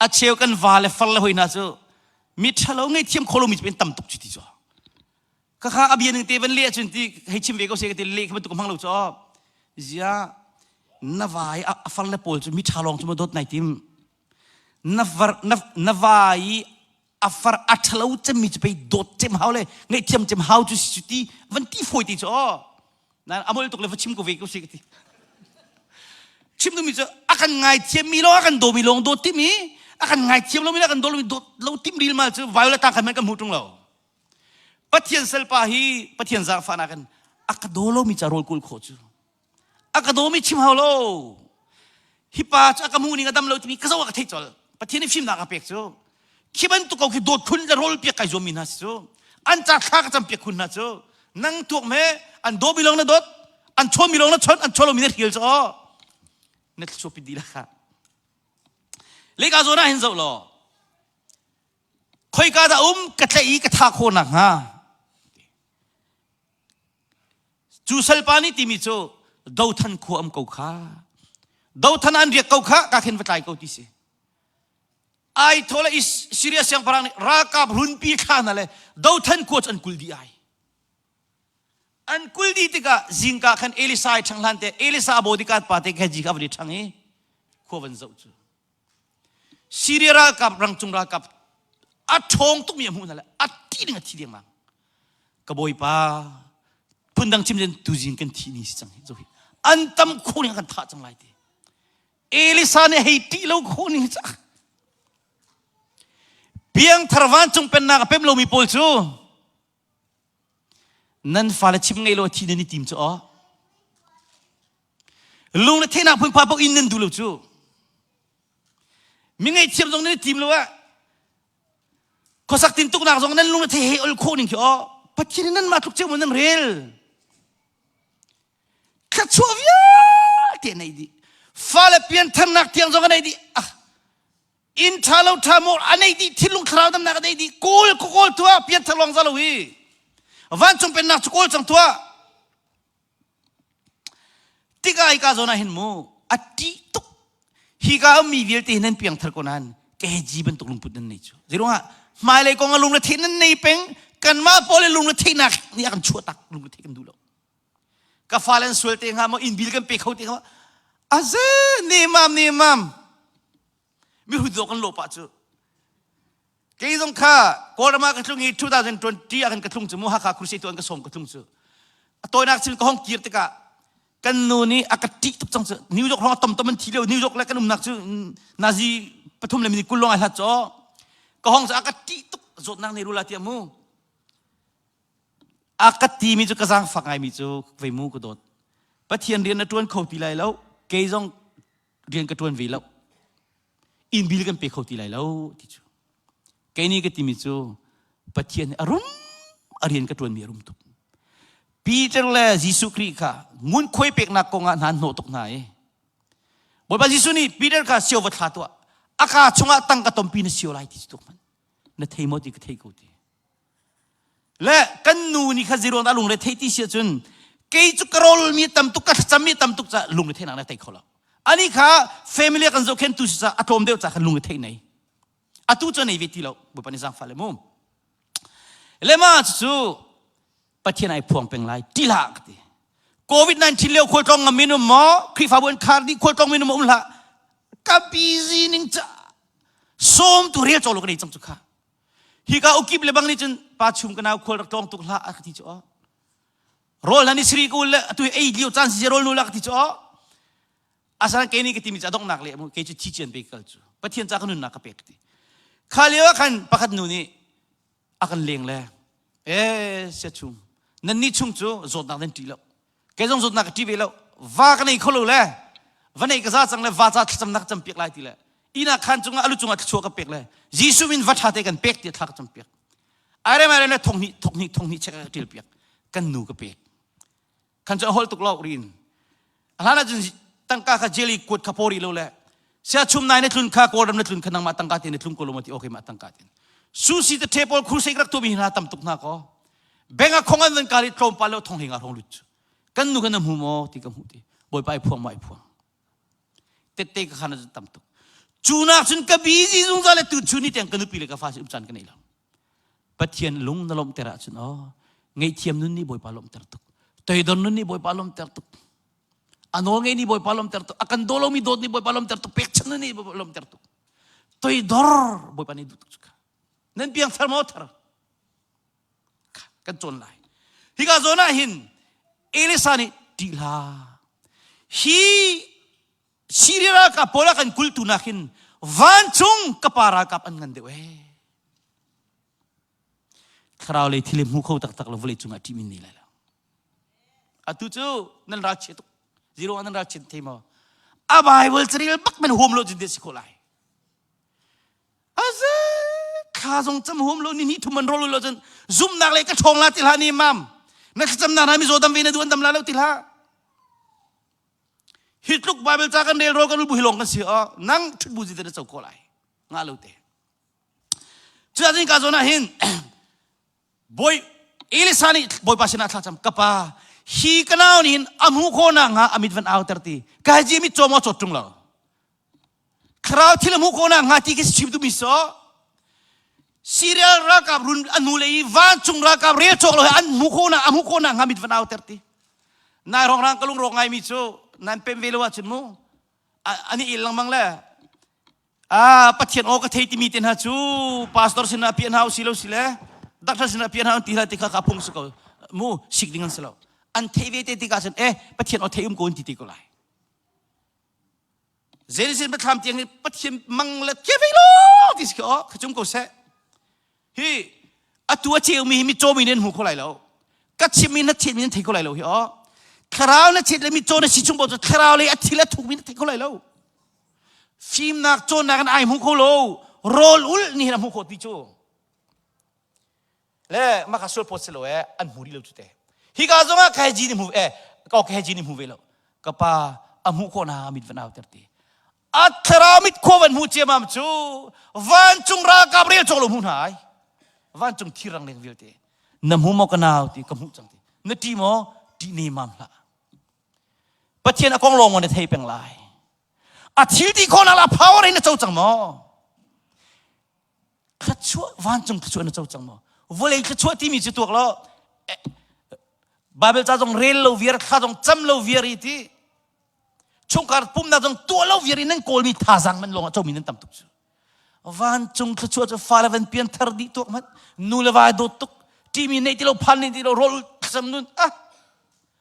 A cheu kan va le far le hoi hna cu mi ṭhalo ngaihthiam kho lomi cu tam tuk cu ti cu. Khakha a bia ning te van leh ahcun ti hei chim ve ko se ka ti leh kha bantuk hmang lo cu zia na vai a far le pawl cu mi ṭha lawng cu ma dawt nai tim na far na na vai a far a ṭhalo cemmi cu pei dawt cem hau le ngaihthiam cem hau cu si ti van ti fawi ti cu aw na amol tuk le va chim ko ve ko se ka ti chim duhmi cu a kan ngaithiam mi lawng a kan dawmi lawng dawt timi a kan ngaithiam lomi le a kan daw lomi dawt lo tim ril mal cu violet ta khan kan hmu ṭung lo Pathian salpa hi Pathian zaangfahnak in a ka daw lomi ca rawl kul khawh cu a ka dawmi chim hau lo hi pa cu a ka hmuh ning a dam lo timi ka zoh ah ka theih colh Pathian nih fimnak a pek cu khi bantuk ko khi dawt khun le rawl piak kai zuammi hna si cu an ca thla ka cam piak khun hna cu nang tuak me an daw mi lawng na dawt an chawn mi lawng na chon an chawn lomi na hrial cu aw na thluachuah pi dih la kha leka zawn ah hin zoh law Khoika dah um ka tlaih i ka thah khawh nakhnga? Cu salpa nih timi cu Dothan khua um ko kha. Dothan an riak ko kha ka khin va tlai ko ti si. Ai thaw le Syria siangpahrang nih ralkap runpi thla hna le Dothan khua cu an kul dih ai. An kul dih tikah zingka khan Elisa ai ṭhang hlan te Elisa a bodyguard pa te kha ji kha va di ṭhang i khua van zoh cu. Syria ralkap rangcung ralkap a ṭhawng tukmi a hmuh hna le a ṭih ding a thi dengmang. Ka bawipa phundang chim cun tuzing kan thih ni si cang hi. An tam khawh ning kan thah cang lai ti. Elisa nih hei ṭih lo khawh ning cak. Piangthar vancung pennak a pem lomi pawl cu nan fale chim ngei lo a thi nan i tim cu aw. Lung le theihnak phunpha paoh in nan duh lo cu. Mi ngaihthiam zong nan i tim lo ah khuasak tintuknak zong nan lung le thei hei ol khawh ning khi aw Pathian in nan mah tluk ceu nan rel. Thluachuah vialte an ei dih. Fale piantharnak tiang zong an ei dih. Ah, inn ṭha lo ṭha maw an ei dih thinlung thlarau damnak an ei dih. Kawl ka kawl tuah pianthar lawng za lo hi. Vancung pennak cu kawl cang tuah. Tikah hika zawn ah hin mu a ṭih tuk. Hika ummi vialte hi nan piangthar ko nain. KG bantuk lungput nan nei cu. Zeiruangah hmailei kong ah lungretheih nan nei peng kanmah pawl le lungretheihnak nih a kan chuah tak lungretheih kan duh lo. Ka fale an sual te hnga maw inn bil kan pe kho te hnga maw aze nemam nemam mihrut dawh kan lawh pah cu. Kei zong kha Kawlram ah ka tlung i 2020 ah kan ka tlung cu mu Hakha Crusade tu an ka sawm ka tlung cu. A tawinak chin ka hong kir tikah kan nu nih a ka ṭih tuk cang cu New York hrawng tom tom an thi lio New York le kan umnak cu nazi pathum le minute 20 lawng ai hlat caw ka hong cu a ka ṭih tuk zawtnak nei rula tiah mu a ka ti mi cu ka zaangfak ngai mi cu vei mu ka dawt Pathian rian na ṭuan kho ti lai lo kei zong rian ka ṭuan ve lo inn bil kan pe kho ti lai lo ti cu kei nih ka timi cu Pathian a rum a rian ka ṭuanmi a rum tuk Peter le Jesuh Khrih kha ngunkhuai peknak kong ah hna an hnawh tuk hna i Bawipa Jesuh nih Peter kha sio va thla tuah a kaa chungah tangka tompi na sio lai ti cu tuk hmanh na thei maw ti ka thei ko ti Le kan nu nih kha zeiruang dah lungre theih ti si ahcun kei cu ka rawl mi tam tuk ka thlacam mi tam tuk ca lungre theihnak na tei kho lo. Ani kha family kan zohkhen tu si ca a tlawm deuh ca khan lungre theih nei. Atu cu nei ve ti lo Bawipa nih zaangfah le mu. Le ma cu Pathian ai phuang peng lai ti hlah ka ti. COVID-19 lio khualtlawng ngam minum maw Khrihfabu an khar dih khualtlawng minum um hlah ka busy ning ca sawm tu rel cawk lo ka nei cang cu kha Hika ukip le bang nih cun pa chum ka nau khual rak tlawng tuk hlah a ka ti cu aw. Rawl hna ni siri ka ul le atu ei lio caan si rawl nu la ka ti cu aw. Asan kei nih ka timi cu a donghnak le mu kei cu thi cian pe kal cu. Pathian ca ka nunnak ka pek ka ti. Kha lio ah khan pakhat nu nih a kan leng le e sia chung nan nih chung cu zawtnak nan ṭih lo kei zong zawtnak ka ṭih ve lo va ka nei kho lo le va nei ka za cang le va ca thlacamnak cam piak lai ti le ina khan cungah alu cungah thluachuah ka pek le Jesuh min va ṭha te kan pek ti thla ka cam piak airem airem le thonghnih thonghnih thonghnih chek ka ṭil piak kan nu ka pek khan cu a hol tuk lo rin a hlan ahcun tangka kha jelly kuat kha pori lo le sia chum nai na tlun kha kawlram na tlun kha nangmah tangka te na tlung ko lo ma ti okay mah tangka tin susi te the pawl crusade rak tu mi hna tam tuk hna ko Beng a khong an van kar i tlawmpal lo thong hlei nga hrawng lut cu. Kan nu kan na hmu maw ti ka hmuh ti. Bawipa i phuang ma i phuang. Tette ka khan a tam tuk. Cu nak cun ka busy zungzal le tu chu ni tiang ka nupi le ka fa si um caan ka nei lo. Pathian lung na lawmhter ahcun aw ngaihthiam nun nih Bawipa lawmhter tuk. Toidor nun nih Bawipa lawmhter tuk. A nawl ngei nih Bawipa lawmhter tuk. A kan daw lomi dawt nih Bawipa lawmhter tuk. Pekchanh nun nih Bawipa lawmhter tuk. Toidor Bawipa nih duh tuk cu. Nan piangthar maw thar? kan cawn lai. Hika zawn ah hin Elisa nih ṭih hlah. Hi Syria ralkap pawl a kan kultu nak hin vancung ka pa ralkap an ngan deuh ee. Thlarau lei thil hmu kho taktak lo vawlei cungah ṭih min nei lai lo. Atu cu nan ralchia tuk. Zero nan ralchiat thei maw? A Bible carel bak man huam lo cun si khawh lai. Aze thla zong cam huam lo ni ni thum an rol lo cun zumnak le ka ṭhawng la ti hlah ni mam na thlacam na mi zaw dam ve na duh an dam la lo ti hlah hi tluk bible ca kan rel ro kan bu hi long kan si o nang thut bu zi te na co ko lai nga lo te cu ah ka zawn ah hin Bawi Elisa nih Bawipa sinah thla cam ka pa hi ka nau nih hin a hmuh khawh nakhnga a mit van auter ti ka hi mit caw maw cawt ṭung lo thlarau thil a hmuh khawh nakhnga ti khi chim duhmi so Syria ralkap run a hnu le i vancung ralkap rel cawk lo he an hmuh khawh nak a hmuh khawh nakhnga mit van auter ti nai rong rang ka lung rawk ngaimi cu nan pem ve lo ahcun mu an i el lengmang le Ah, Pathian aw ka thei timi te hna cu pastor sinah pian hau si lo si le doctor sinah pian hau ti hlah ti kha ka phung si ko mu sik ding an si lo an thei ve te tikah cun eh Pathian aw thei um ko an ti ti ko lai Zerizin pathlam tiang hi Pathian mang le ke ve lo ti si ko kha cum ko seh hi atu a ceumi hi mitcaw mi nih an hmu kho lai lo ka chimmi na chetmi nan thei kho lai lo hi aw thlarau na chet le mitcaw na si chung paoh cu thlarau lei a thil a thukmi na thei kho lai lo fimnak cawnnak in ai hmu kho lo rawl ul nih hin a hmu kho ti cu le maka sual pot si lo e an hmu rih lo cu te hika zongah kai ji nih hmu e ka kai ji nih hmu ve lo ka pa a hmuh khawh na mit van au ter ti A thlarau mit khua van hmu ciamam cu vancung ralkap rel cawk lo hmu hna ai. Vancung thirang leng vialte. Na hmu maw ka nau ti ka hmuh cang ti. Na ṭi maw? Ṭih ne mam hlah. Pathian a kong lawng na thei peng lai. A thil ti khawhnak la power in na co cang maw? Thluachuah vancung thluachuah na co cang maw? Vawlei thluachuah timi cu tuak law Bible ca zong rel lo viar, thla zong cam lo viar i ti chungkhar pumnak zong tuah lo viar i nan kawlmi thazaang man lawng ah comi nan tam tuk cu. Vancung thluachuah cu fale van pian thar dih tuak hmanh nu le va dawt tuk ṭimi neih ti lo phan neih ti lo rawl thlacam nun ah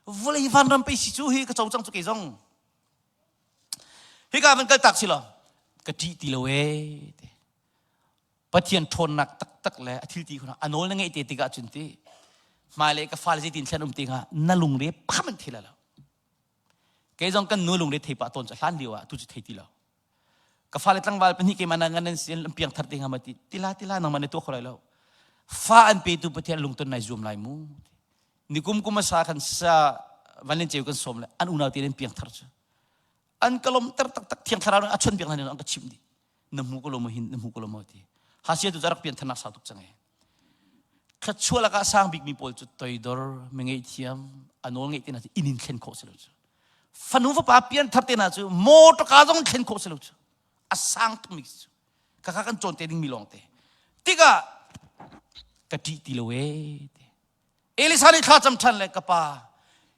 vawlei vanram pei si cu hi ka co cang cu kei zong. Hika van kal tak si law ka ṭih ti lo ee ti. Pathian ṭhawnnak taktak le a thil ti khuna a nawl na ngeih te tikah cun ti hmailei ka fale zeitin thlen um ti hnga na lungre pham an thei lo. Kei zong kan nu lungre thei pah tawn cu hlan lio ah tu cu thei ti lo. Ka fale tlangval pahnih keimah na ngan nan si an piang thar te hnga ma ti tila tila nangmah na tuah kho lai lo. Fa an petu Pathian lungton nai zuam lai mu. Nikum kum a sa khan sa van ceu kan sawm le an unau te an piang thar cu. An ka lomter taktak thiang thlarau nih a chon piak hna an ka chimh dih. Na hmu ko lo maw hin na hmu ko lo maw ti. Hasia tu rak pian thanak sau tuk cang e. Thluachuah lakah sang bikmi pawl cu toidor, mi ngaihthiam, a nawl ngeih te hna cu inn in thlen khawh si lo cu. Fanu fapa pian thar te hna cu motor zong thlen khawh si lo cu. A sang tukmi cu. Khakha kan cawn te dingmi lawng te. Tikah ka ṭih ti lo ee. Elisa nih thla cam ṭhan le ka pa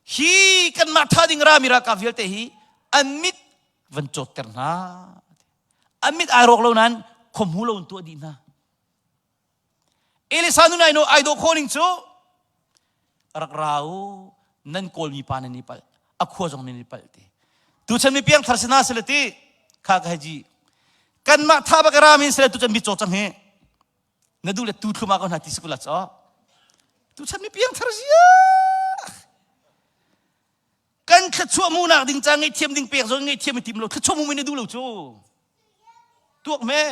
hi kanmah tha ding rami ralkap vialte hi an mit van cawtter hna. An mit ai rawk lo nain khuamhu lo in tuah dih hna. Elisa nun ai no ai dawh khawh ning cu rak ra u nan kawlmi pa nan i palh a khua zong nan i palh ti tuchan mi piangthar si na sile ti kha ka haji kanmah tha bak ra min sile tuchan mi caw cang hi na duh le tu thluma ko hna ti sikula chaw tuchan mi piangthar zia kan thluachuah munak ding ca ngaihthiam ding pek zong ngaihthiam i tim lo thluachuah mu mi na duh lo cu tuak me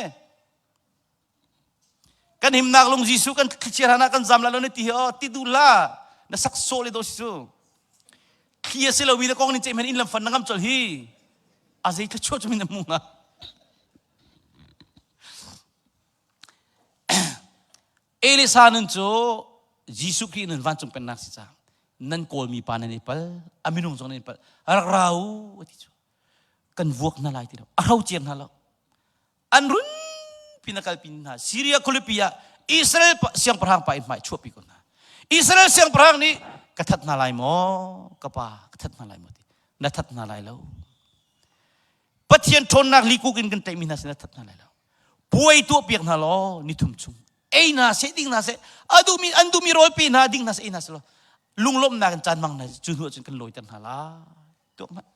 Kan himnak lung Jesuh kan thlichia hlan ah kan zam lai lo na ti hi aw ti duh la na sak sawh le do si cu. Thli a si lo mi na kong nin ceih men in lam fan na ngam col hi. A zei thluachuah cu min na hmu hnga. Elisa nun cu Jesuh Khrih nun vancung pennak si cang. Nan kawlmi pa nan i pal, a minung zong nan i pal. Rak ra u ti cu. Kan vuak hna lai ti lo. A hro ciar hna lo. An run pin a kalpi hna. Syria khualipi ah Israel siangpahrang pa i hmai chuahpi ko hna. Israel siangpahrang nih ka that hna lai maw? Ka pa ka that hna lai maw ti. Na that hna lai lo. Pathian ṭhawnnak likuk in kan tlaihmi hna sin na that hna lai lo. Puai tuah piak hna law nithum chung ei hna seh ding hna seh a duhmi an duhmi rawl pe hna ding hna seh ei hna seh law lunglawmhnak in caan hmang hna cu hnu ahcun kan lawiter hna lai. Tuak hmanh.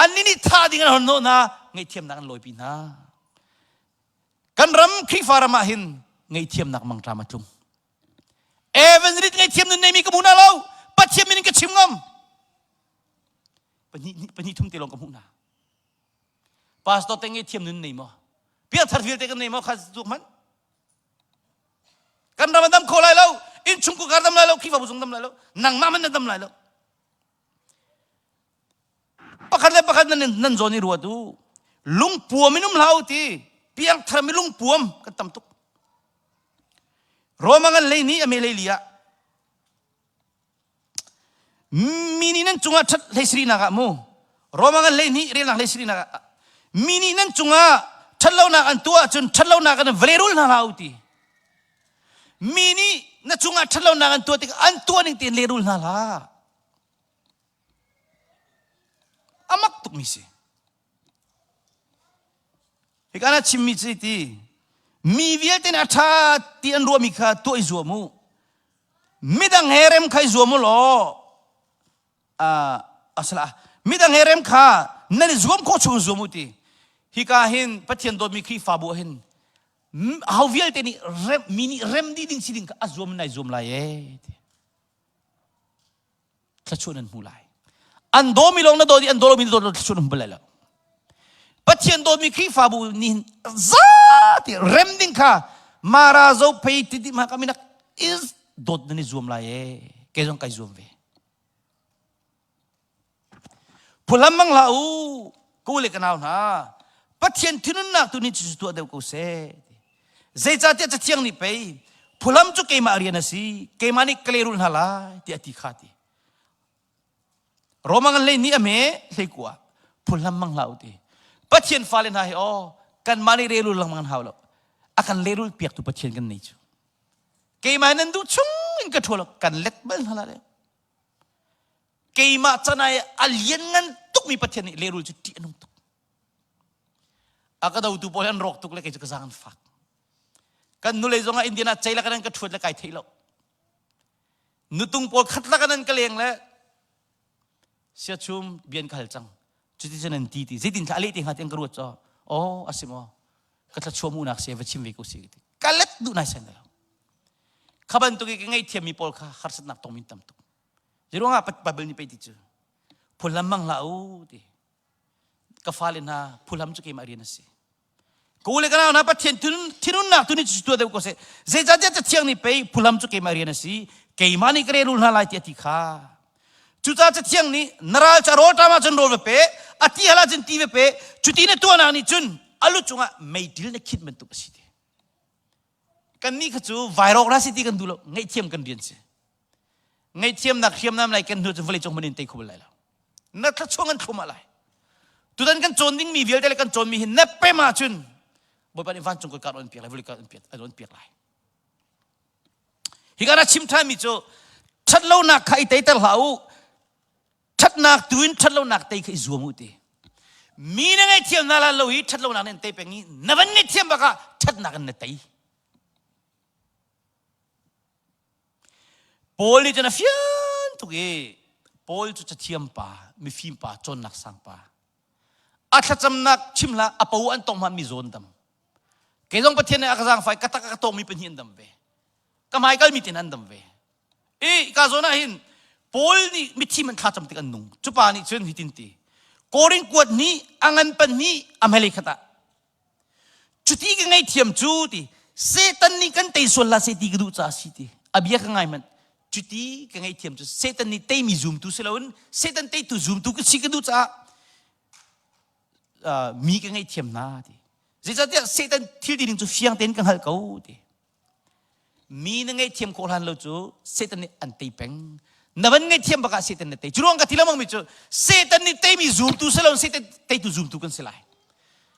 Annih nih thah ding an hon hnawh hna, ngaihthiamnak an lawipi hna. Kan ram Khrihfa ram ah hin ngaihthiamnak mangṭam a tlung. Evangelist ngaihthiam nun neimi ka hmu hna lo. Pathian min in ka chim ngam. Pahnih pahnih thum te lawng ka hmuh hna. Pastor te ngaihthiam nun nei maw? Piangthar vialte kan nei maw? Kha tuk hmanh. Kan ram a dam kho lai lo. Innchung kar dam lai lo. Khrihfabu zong dam lai lo. Nangmah man na dam lai lo. Pakhat le pakhat nan, nan zawn i ruat u. Lungpuam in um hlah u ti. Piangthar mi lungpuam kan tam tuk. Roma ngan lei nih a me lei li ah mi nih nan cungah ṭhat hlei sirinak ah mu Roma ngan lei nih relnak hlei sirinak ah mi nih nan cungah ṭhatlonak an tuah ahcun ṭhatlonak an vale rul hna hlah u ti mi nih na cungah ṭhatlonak an tuah tikah an tuah ning tein lehrul hna hlah A mak tukmi si. Hika na chimmi cu ti mi vialte nih a ṭha ti an ruahmi kha tuah i zuam u. Midang he rem kha i zuam u law asala midang he rem kha nan i zuam khawh chung zuam u ti. Hika hin Pathian dawtmi Khrihfabu ah hin ho vialte nih rem mi nih rem dih ding si ding kha a zuam in ai zuam lai ee ti. Thluachuah nan hmu lai. An dawmi lawng na dawt i an daw lomi na dawt lo thluachuah na hmu bal lai lo. Pathian dawtmi Khrihfabu nih zati rem ding kha Mara zo phei ti ma kaminak is dawt nan i zuam lai e kei zong kai zuam ve. Phulam mang hlah u ku le ka nau hna Pathian thinunnak tu nih cucu tuah deuh ko seh. Zeicahtiah Cathiang nih pei phulam cu keimah rian a si keimah nih ka lehrulh hna lai tiah a ti kha ti. Roma ngan hlei ni a me hlei kua phulam mang hlah u ti. Pathian fale hna hi aw kanmah nih relul lengmang an hau lo. A kan lehrul piaktu Pathian kan nei cu. Keimah nan duh chung in ka ṭhual kan let bal hna la. Keimah canai a lianngan tukmi Pathian nih lehrul cu ṭih a nung tuk. A ka dotu pawl an rawk tuk le kei cu ka zaang an fak. Kan nulei zongah Indian ah ceilak in an ka ṭhuat le kai theih lo. Nutung pawl khat lak in an ka leng le siachum bian ka hal cang. Cuti cun an ti ti zeitin thla a leh te hnga ti an ka ruat caw. Oh a si maw ka thlachuah munak se va chim ve ko si ti. Ka let duh nai sen lo. Kha bantuk i ka ngaihthiammi pawl kha harsatnak tongmi tam tuk. Zeiruangah Bible nih pei ti cu phullam mang hlah u ti. Ka fale hna phuhlam cu keimah rian a si. Ka u le ka nau hna Pathian thinunnak tu nih cu tuah deuh ko seh. Zeicahtiah Cathiang nih pei phuhlam cu keimah rian a si, keimah nih ka relul hna lai ti a ti kha. Cucaah Cathiang nih na ral ca rawl ṭam ahcun rawl va pe, a ti hal ahcun ti va pe, cuti na tuahnak nih cun a lu cungah meiṭil na khinh bantuk a si ti. Kannih kha cu vairawk ra si ti kan duh lo, ngaihthiam kan rian si. Ngaihthiamnak hriamnam lai kan hnu cu vawleicung hmun in tei kho bal lai lo. Na thluachuah an thlum ah lai. Tutan kan cawn dingmi vialte le kan cawnmi hi na pem ahcun Bawipa nih vancung kutka an piak lai, vawlei an piak an piak lai. Hi ka chim ṭhanmi cu ṭhatlonak kha i teiter hlah u. Ṭhatnak tu in ṭhatlonak tei kha i zuam u ti. Mi na ngaihthiam hna lan lo hi ṭhatlonak nih an tei peng i na van ngaihthiam bak ah ṭhatnak in na tei. Paul nih cun a fian tuk i Paul cu cathiam pa, mifim pa, cawnnak sang pa. A thlacamnak chim hlah, a po an tong mi zawn dam. Kei zong Pathian nih a ka zaangfai, ka tak a ka tawngmi pahnih an dam ve. Ka hmaikal mi tin an dam ve. I ka zawn ah hin Paul nih mithi man thlacam tik an nung. Cu pa nih cun hitin ti. Korin kuat nih a ngan pan nih a hmailei khat ah Cuti ka ngaihthiam cu ti Satan nih kan tei sual la se ti ka duh caah si ti a bia ka ngai manh cuti ka ngaihthiam cu Satan nih teimi zumtu si loin Satan teitu zumtu ka si ka duh caah mi ka ngaihthiam hna ti zeicahtiah Satan thil ti ding cu fiang tein ka hngalh ko ti Mi na ngaihthiam khawh hlan lo cu Satan nih an tei peng. Na van ngaihthiam bak ah Satan na tei. Cu ruang ka ti lengmang mi cu Satan nih teimi zumtu si lo Satan teitu zumtu kan si lai.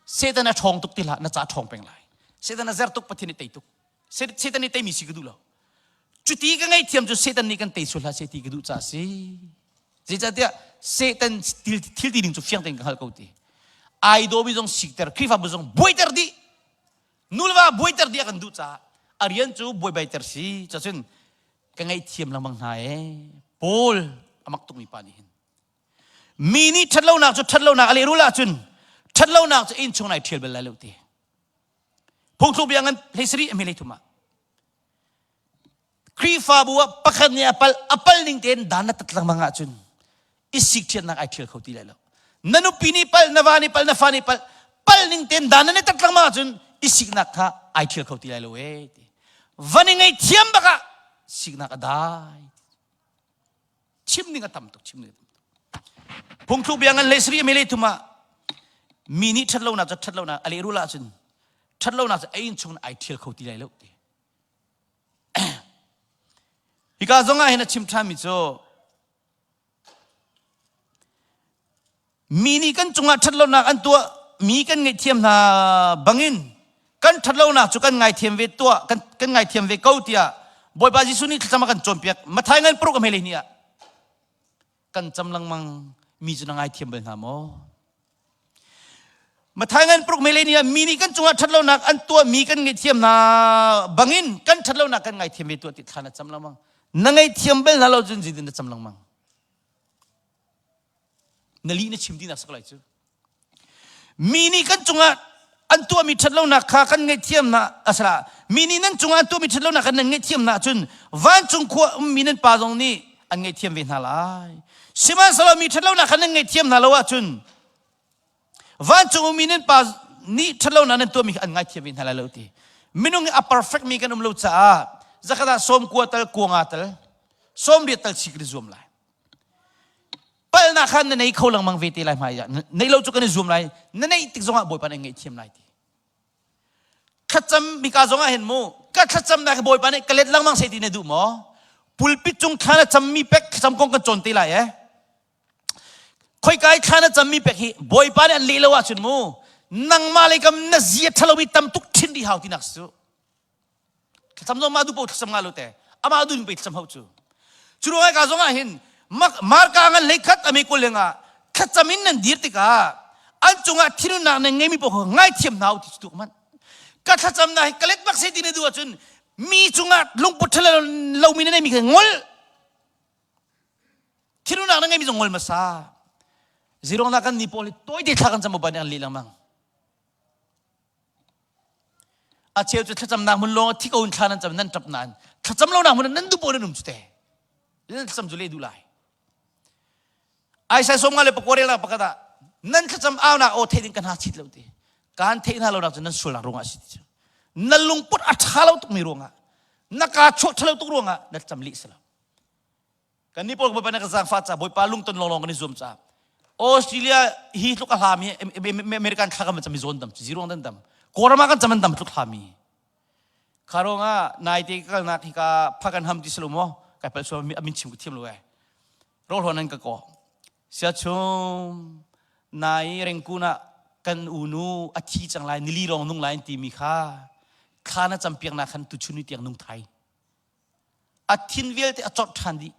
Satan a ṭhawng tuk ti hlah na ca ṭhawng peng lai. Satan a zer tuk Pathian nih tei tuk. Satan nih teimi si ka duh lo. Cuti ka ngaihthiam cu Satan nih kan tei sual hlah seh ti ka duh caah si. Zeicahtiah Satan thil ti ding cu fiang tein ka hngalh ko ti. Ai dawmi zong sikter, Khrihfabu zong buaiter dih. Nulva buaiter dih a kan duh caah a rian cu buaibaiter si cacun ka ngaihthiam lengmang hna ee Paul a mak tukmi pa nih hin mi nih ṭhatlonak cu ṭhatlonak a lehrul ahcun ṭhatlonak cu inn chung nai ṭhial bal lai lo ti phungthluk bia ngan hlei sarih a hme hlei thum ah Khrihfabu ah pakhat nih a pal a pal ning tein dan na tat lengmang ahcun i sikṭhiatnak ai ṭhial kho ti lai lo. Na nupi nih pal, na va nih pal, na fa nih pal, pal ning tein dan na tat lengmang ahcun i siknak kha ai ṭhial kho ti lai lo ee ti. Van i ngaihthiam bak ah siknak a dai. Chim ning a tam tuk, chim ning a tam tuk. Phungthluk bia ngan le sri mele thum ah mi nih ṭhatlonak cu ṭhatlonak a lehrul ahcun ṭhatlonak cu a inn chung ai ṭhial kho ti lai lo ti. Hika zong ah hin a chim ṭhanmi cu mi nih kan cungah ṭhatlonak an tuah mi kan ngaihthiam hna bangin kan ṭhatlonak cu kan ngaithiam ve tuah kan, kan ngaithiam ve ko tiah Bawipa Jesuh nih thlacam a kan cawnpiak Mathai ngan paruk a hmei hleihnih ah kan cam lengmang mi cu na ngaithiam bal hna maw? Mathai ngan paruk mele ni ah mi nih kan cungah ṭhatlonak an tuah mi kan ngaihthiam hna bangin kan ṭhatlonak kan ngaithiam ve tuah ti thla na cam lengmang. Na ngaihthiam bal hna lo cun zeitin na cam lengmang? Na lih na chim tinak sak lai cu. Mi nih kan cungah an tuahmi ṭhatlonak kha kan ngaihthiam hna asala mi nih nan cungah an tuahmi ṭhatlonak kha nan ngaihthiam hna ahcun vancung khua ummi nan pa zong nih an ngaihthiam ve hna lai. Sihmanhsehlaw mi ṭhatlonak kha nan ngaihthiam hna lo ahcun vancung ummi nan pa nih ṭhatlonak nan tuahmi kha an ngaithiam ve hna lai lo ti. Minung hi a perfect mi kan um lo caah zakhat ah sawm kua tal kuanga tal sawm riat tal chi kan i zuam lai. Palnak kha na nei kho lengmang ve te lai hmai ah nei lo cu kan i zuam lai na neih tik zongah Bawipa nih ngaihthiam lai ti. Thlacam mika zongah hin mu ka thlacamnak hi Bawipa nih ka let lengmang seh ti na duh maw? Pulpit cung thla na cammi pek thlacam kong kan cawn te lai eh. Khoika i thla na cammi pek hi Bawipa nih an leh lo ahcun mu. Nangmah lei kam na zia ṭhalo i tam tuk ṭhin rih hau tinak si cu. Thlacam zong mah duh paoh thlacam nga lo te. Amah duh pe thlacam hau cu. Cu ruang ka zong ah hin Marka ngan hlei khat ame kul lengah thlacam in nan dir tikah an cungah thinunnak nan ngeimi paoh kha ngaithiam hna u ti cu tuk man. Ka thlacam na hi ka let bak se ti na duh ahcun mi cungah lungput ṭhalo lomi na neimi kha ngol Thinhunnak na ngeimi zong ngol hmasa. Zirong na kan ni pawl hi tawite thla kan cam ban an leh lengmang. A cheu cu thlacamnak hmun lawng thi ko in thla nan cam nan ṭap nain thlacam lonak hmun nan duh pawl nan um cu te. Nan thlacam cu leh duh lai. Aisai som nga le pakua relnak pakhat ah nan thlacam aunak aw theih ding ka hna chit lo ti. Kaan theih hna lonak cu nan sualnak ruangah a si ti cu. Na lungput a ṭha lo tukmi ruangah na kaa chuah ṭha lo tuk ruangah na thlacam lih si lo. Kan nih pawl Bawipa nih kan zaangfah ca Bawipa lungton lawnglawng kan i zuam ca Australia hi tluk a hlami American thla kan cam i zawn dam ziruang dan dam Kawlram ah kan cam an dam tluk hlami kha ruangah naite ka kalnak hi ka phakan ham ti silo maw kai pal sual amin chim ka thiam lo e rawlhawn an ka ko sia chung nai rengkun ah kan unu a thi cang lai nili lawng nung lai timi kha thla na campiak nak khan tuchun ni tiang nung thai A thin vialte a corh ṭhan dih.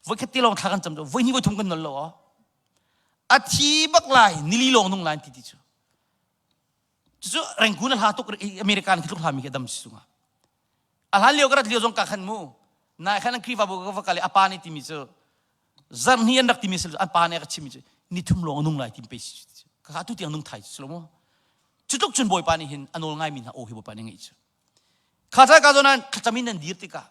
Voikhat ti lawng thla kan cam cu voi hnih voi thum kan nol lo aw. A thi bak lai nili lawng nung lai ti ti cu. Cucu Rangoon a hla tuk American khi tluk hlami khi a dam si sungah. A hlan lio ka rat lio zong ka khan mu. Nai khan an Khrihfabu ka va kal i a pa nih timi cu zarh hnih an rak timi sil an pa nih a ka chimmi cu ni thum lawng a nung lai tim pe si ka atu tiang nung thai si lo mu. Cu tluk cun Bawipa nih hin a nawl ngaimi hna aw hi Bawipa nih ngeih cu. Kha tlai ka zawn ah thlacam in nan dir tikah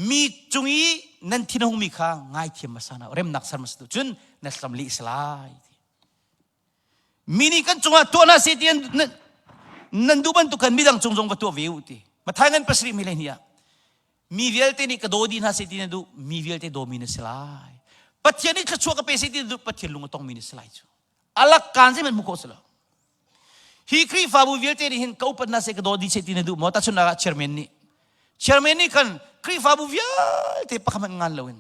mi cung i nan thin a hungmi kha ngaithiam hmasa hna remnak ser hmasa tu cun na thlacam leh si lai ti. Mi nih kan cungah tuah hna seh ti nan duh bantuk khan midang cung zong va tuah ve u ti. Mathai ngan pasarih mi le hnih ah mi vialte nih ka daw dih hna seh ti na duh mi vialte dawmi na si lai. Pathian nih thluachuah ka pe seh ti na duh Pathian lung a tongmi na si lai cu. Alak kaan zeihmanh hmu khawh si lo. Hi Khrihfabu vialte nih hin ka upat hna seh ka daw dih seh ti na duh maw? Tahchunhnak ah chairman nih. Chairman nih khan Khrihfabu vialte pakhat hmanh ngan loin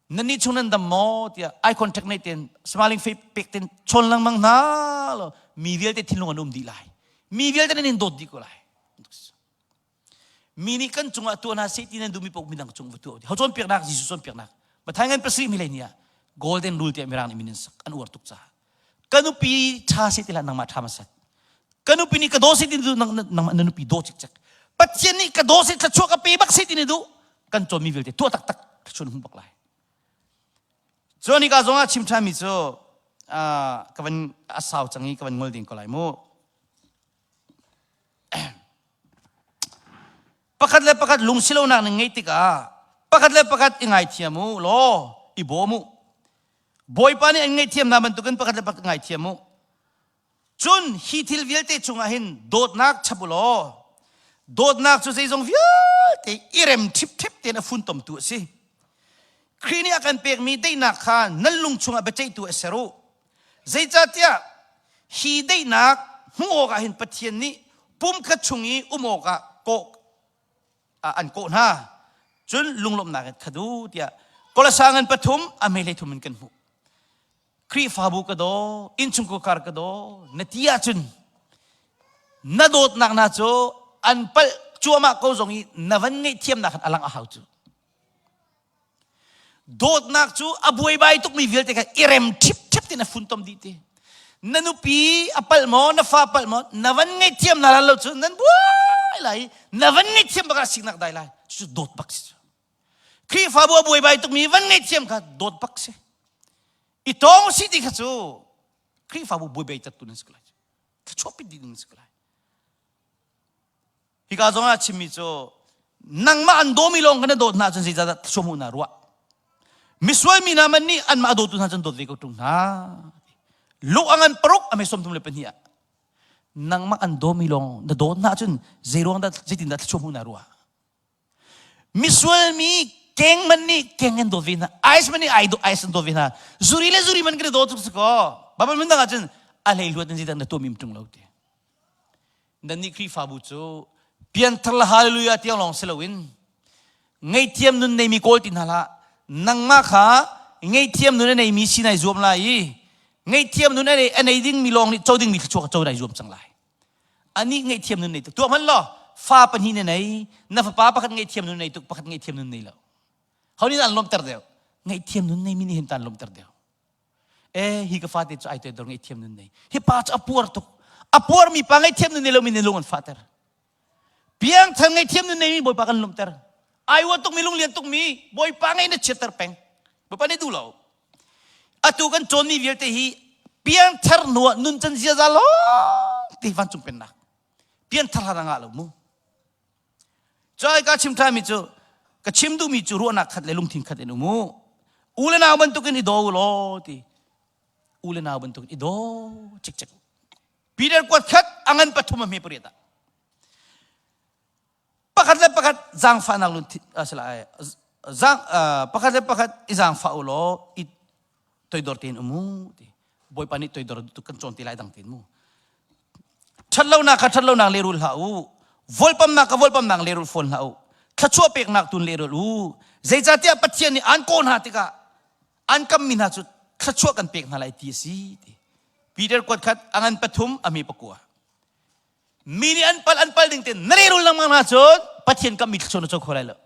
nan nih chung nan dam maw tiah eye contact nei ten smiling face pek ten chawn lengmang hna law mi vialte thinlung an um dih lai. Mi vialte nan in dawt dih ko lai. Mi nih kan cungah tuah hna seh ti nan duhmi paoh midang cung va tuah. Ho cawnpiaknak Jesuh cawnpiaknak. Mathai ngan pasarih mi lei ni ah golden rule tiah mirang nih min an sak an uar tuk caah. Ka nupi ṭha seh ti hlah nangmah ṭha hmasat. Ka nupi nih ka daw seh ti na duh nangmah na nupi daw cikcek. Pathian nih ka daw seh thluachuah ka pe bak seh ti na duh. Kan cawnmi vialte tuah taktak thluachuah na hmu bak lai. Cun hika zong ah chim ṭhanmi cu ka van a sau cang i ka van ngol ding ko lai mu. Pakhat le pakhat lungsilonak nan ngeih tikah pakhat le pakhat i ngaithiam u law i bawm u. Bawipa nih an ngaihthiam hna bantukin pakhat le pakhat ngaithiam u. Cun hi thil vialte chungah hin dawtnak chap u law dawtnak cu zeizong vialte i rem ṭhipṭhep tein a funtomtu a si. Khrih nih a kan pekmi daihnak kha nan lung chungah biaceihtu a ser u. Zeicahtiah hi daihnak hmuh awkah hin Pathian nih pumkhat chung i um awkah kawh an kawh hna. Cun lunglawmhnak in khat u tiah Kolasa ngan pathum a hmeilei thum in kan hmuh. Khrihfabu ka daw, innchungkhar ka daw, na ti ahcun na dawtnak hna cu an palh cuahmah ko zong i na van ngaihthiamnak khan a lang a hau cu. Dawtnak cu a buaibai tukmi vialte kha i rem ṭhipṭhep tein a funtom dih ti. Na nupi a palh maw, na fa palh maw, na van ngaihthiam na lo cu nan buai lai. Na van ngaihthiam bak ah siknak dai lai. Cucu dawt bak si cu. Khrihfabu a buaibai tukmi van ngaihthiam kha dawt bak si. I tawng si ti kha cu Khrihfabu buaibai tertu nan si ko lai. Thluachuah pit dih ding nan si ko lai. Hika zong ah chimmi cu nangmah an dawmi lawng kan na dawt hna ahcun zeicahdah thluachuah hmuh na ruah? Misual mi hna man nih anmah a dawtu hna cun dawt ve ko ṭung hna. Luk a ngan paruk a me 32 ah nangmah an dawmi lawng na dawt hna ahcun zeiruang dah zeitindah thluachuah hmuh na ruah? Misual mi keng man nih keng an dawt ve hna. Ice man nih ai ice an dawt ve hna. Zuri le zuri man kan i dawt tuk si kaw. Baibal mun dang ahcun a hleihluat in zeidah na tuahmi ṭung lo ti. Nannih Khrihfabu cu pianthar le hallelujah tiang lawng si loin ngaihthiam nun neimi kawl ti hna hlah. Nangmah kha ngaihthiam nun a neimi si nai zuam lai i Ngaihthiam nun a nei dingmi lawng nih co dingmi thluachuah co dai zuam cang lai. Anih ngaihthiam nun nei tuk. Tuah hmanh law fa pahnih na nei, na fapa pakhat ngaihthiam nun nei tuk, pakhat ngaihthiam nun nei lo. Ho nih an lawmter deuh? Ngaihthiam nun nei mi nih hin ta an lawmter deuh. E hi ka fate cu ai toidor ngaihthiam nun nei. Hi pa cu a puar tuk. A puarmi pa ngaihthiam nun nei lomi nih lung an fahter. Piangthar ngaihthiam nun neimi Bawipa kan lawmhter. Ai uah tukmi lunglian tukmi Bawipa ngei na chiatter peng. Bawipa nih duh lo. Atu kan cawnmi vialte hi piangthar hnu ah nuncan ziaza lawng te vancung pennak. Piangthar hlan ah ngah lo mu. Cai ka chim ṭhanmi cu ka chim duhmi cu ruahnak khat le lungthin khat in um u. U le nau bantukin i daw u law ti. U le nau bantukin i daw cikcek. Peter kuat khat a ngan pathum a hme pariat ah pakhat le pakhat zaangfahnak lungthin asila zang pakhat le pakhat i zaangfah u law i toidor tein um u ti bawipa nih toidor tu kan cawn ti lai dang tein mu ṭhatlonak kha ṭhatlonak lehrul hlah u volpamnak kha volpamnak lehrul fawn hlah u thluachuah peknak tun lehrul u zeicahtiah Pathian nih aan kaw hna tikah an kammi hna cu thluachuah kan pek hna lai ti a si ti Peter kuat khat a ngan pathum a mi pakua mi nih an pal an pal ding ten na lehrul lengmang hna cun Pathian kammi thluachuah na co kho lai lo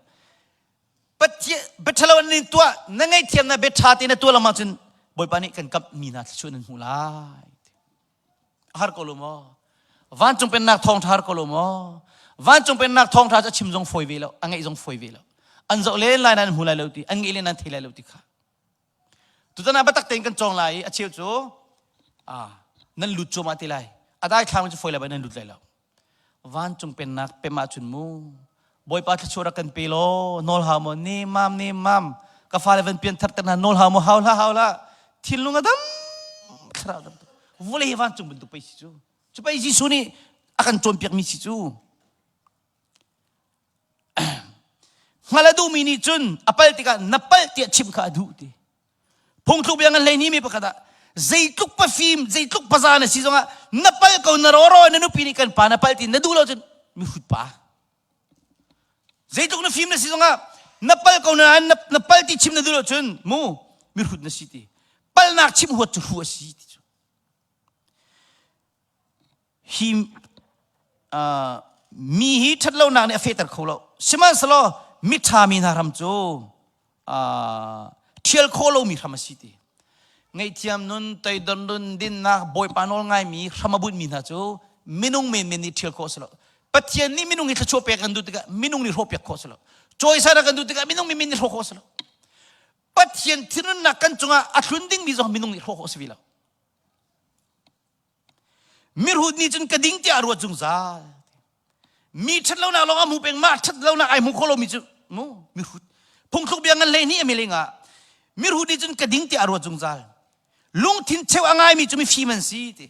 Pathian biaṭhalo an in tuah na ngaihthiam na biaṭha te na tuah lengmang cun Bawipa nih kan kammi hna thluachuah nan hmuh lai har ko lo maw vancung pennak thawngṭha har ko lo maw vancung pennak thawngṭha cu a chim zong fawi ve lo a ngeih zong fawi ve lo an zoh len lai nan hmu lai lo ti an ngeih len nan thei lai lo ti kha tutan ah biatak tein kan cawng lai i a cheu cu ah nan lut cuahmah te lai a dai thlang cu fawi lai ba nan lut lai lo Vancung pennak pem ahcun mu Bawipa thluachuah rak kan pe law nawl hau maw ne mam ne mam ka fale van pian thar ter hna nawl hau maw hau hlah hau hlah thinlung a dam thlarau dam vawlei vancung bantuk pei si cu cu pei Jesuh nih a kan cawnpiak mi si cu hngal a duhmi nih cun a pal tikah na palh tiah chimh kha a duh ti Phungthluk bia ngan hleihnih mi pakhat ah zeitluk pafim zeitluk paza na si zongah na pal ko na rawro na nupi nih kan pa na pal ti na duh lo cun mihrut pa zeitluk na fim na si zongah na pal ko na na, na pal ti chim na duh lo cun mu mihrut na si ti palnak chim huat cu hu a si ti cu Hi uh, mi hi ṭhatlonak nih a fehter kho lo. Sihmanhsehlaw miṭha mi hna hram cu uh, ṭhial khawh lomi hram a si ti. Ngaihthiam nun, toidor nun, dinnak, Bawipa nawl ngaimi hram a bunhmi hna cu minung menmen nih ṭhial khawh a si lo. Pathian nih minung hi thluachuah pek kan duh tikah minung nih hrawh piak khawh a si lo. Cawisan kan duh tikah minung menmen nih hrawh khawh a si lo. Pathian thinhunnak kan cungah a thlun dingmi zong minung nih hrawh khawh a si ve lo. Mirhut nih cun ka ding tiah a ruat zungzal. Mi ṭhatlonak lawng a hmu peng, mah ṭhatlonak ai hmu kho lomi cu mu mirhut. Phungthluk bia ngan 12 a mi ah mirhut nih cun ka ding tiah a ruat zungzal. Lungthin cheu a ngaimi cu mifim an si ti.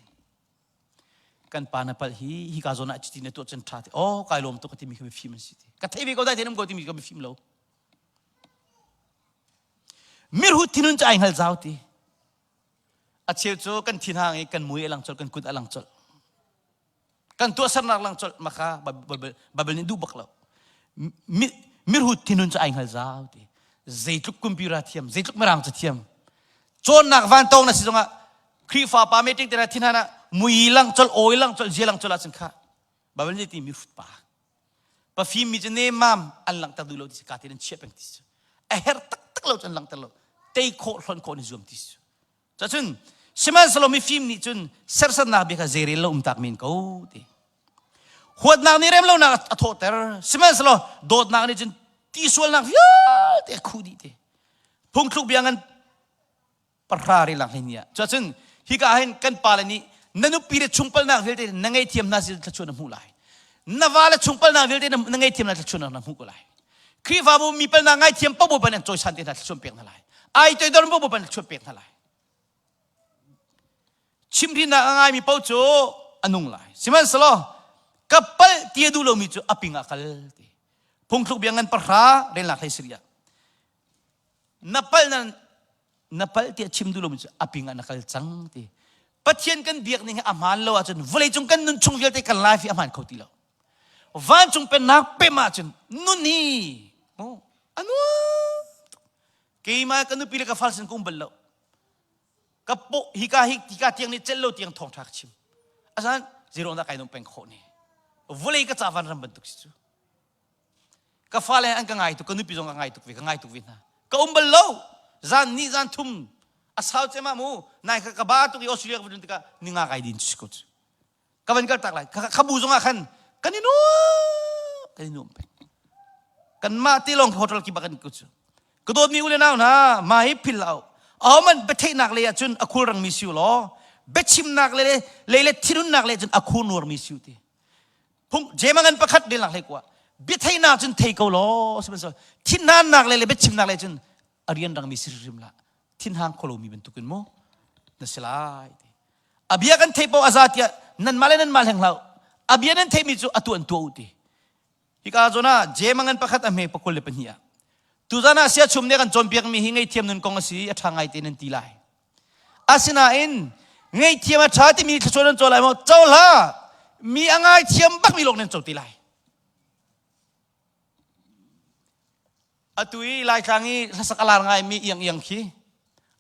Kan pa na palh hi hika zawn ah cuti na tuah cun ṭha ti. Oh kai lawm tuk ka timi kha mifim an si ti. Ka thei ve ko dai te nam ko timi ka mifim lo. Mirhut thinun cu ai hngal zau ti. A cheu cu kan thinhang i kan mui a lang colh, kan kut a lang colh. Kan tuahsernak lang colh maka Bible nih duh bak lo. Mirhut thinun cu ai hngal zau ti. Zeitluk computer thiam, zeitluk mirang cu thiam. Cawnnak van tong na si zongah Khrihfa pa meeting te na thinhan ah mui lang colh, awi lang colh, zia lang colh ahcun kha Bible nih ti mirhut pa. Pafim mi cu nemam an langhter duh lo ti si ka ti an chiah peng ti si. A her taktak lo cu an langhter lo. Tei khawh hlon khawh ni zuam ti si. Cacun sihmanhsehlaw mifim nih cun serhsatnak bia kha zeirel lo um tak men ko ti. Huatnak nih rem lonak a thawhter. Sihmanhsehlaw dawtnak nih cun ti sualnak vialte a khuh dih ti. Phungthluk bia ngan pahra re lang ni ah cuacun hika ah hin kan pale nih na nupi le chungpalnak vialte na ngeihthiam hna sin thluachuah na hmuh lai na va le chungpalnak vialte na ngeihthiam hna thluachuah na hmuh ko lai Khrihfabu mi palnak ngaithiam popo pan an cawisan te hna thluachuah pek hna lai ai toidor popo pan thluachuah pek hna lai chimhrinnak a ngaimi paoh cu a nung lai sihmanhsehlaw ka palh ti a duh lomi cu a ping ah kal ti phungthluk bia ngan pahra relnak hlei siri ah na palh na na palh tiah chim duh lomi cu a ping ah na kal cang ti Pathian kan biak ning hi a hmaan lo ahcun vawleicung kan nun chung vialte kan life hi a hmaan kho ti lo vancung pennak pem ahcun nun hi a nuam keimah ka nupi le ka fal sin ka um bal lo. Ka po hika hi hika tiang nih cel lo tiang thawngṭha ka chim. Asan zero na kai nom peng khawh ni. Vawlei ka ca van ram bantuk si cu. Ka fale an ka ngai tuk, ka nupi zong ka ngai tuk ve, ka ngai tuk ve hna. Ka um bal lo. Zan ni zan thum a sau cem ah mu nai kha ka ba tuk i Australia ka va dun tikah ninga kai din si ko cu. Ka van kal tak lai. Kha bu zong ah khan kan i nuam, kan i nuam peng. Kanmah te lawng hotel ki bak kan ku cu. Ka dawtmi u le nau hna, mah hi phil hlah u. Ahohmanh biatheihnak lei ah cun a khulrangmi si u law, biachimnak lei le le thinhunnak lei cun a khurnuarmi si u ti. Phung Jemangan pakhat relnak hlei kua. Biatheihnak cun thei ko law, sihmanhsehlaw thinhannak lei le biachimnak lei cun a rianrangmi si hrimhrim hlah. Thinhang kholomi bantukin mu na si lai. A bia kan theih paoh a za tiah nanmah le nanmah hleng hlah u. A bia nan theihmi cu atu an tuah u ti. Hika zawn ah Jemangan pakhat a hme pakul le pahnih ah tuzan ah siachum nih kan cawnpiakmi hi ngaihthiam nun kong a si a ṭha ngai te nan ti lai. Asinain ngaihthiam a ṭha timi thluachuah nan co lai maw? Co hlah! Mi a ngaithiam bakmi lawng nan co ti lai. Atu i Laitlang i hlasak a lar ngaimi iang iang khi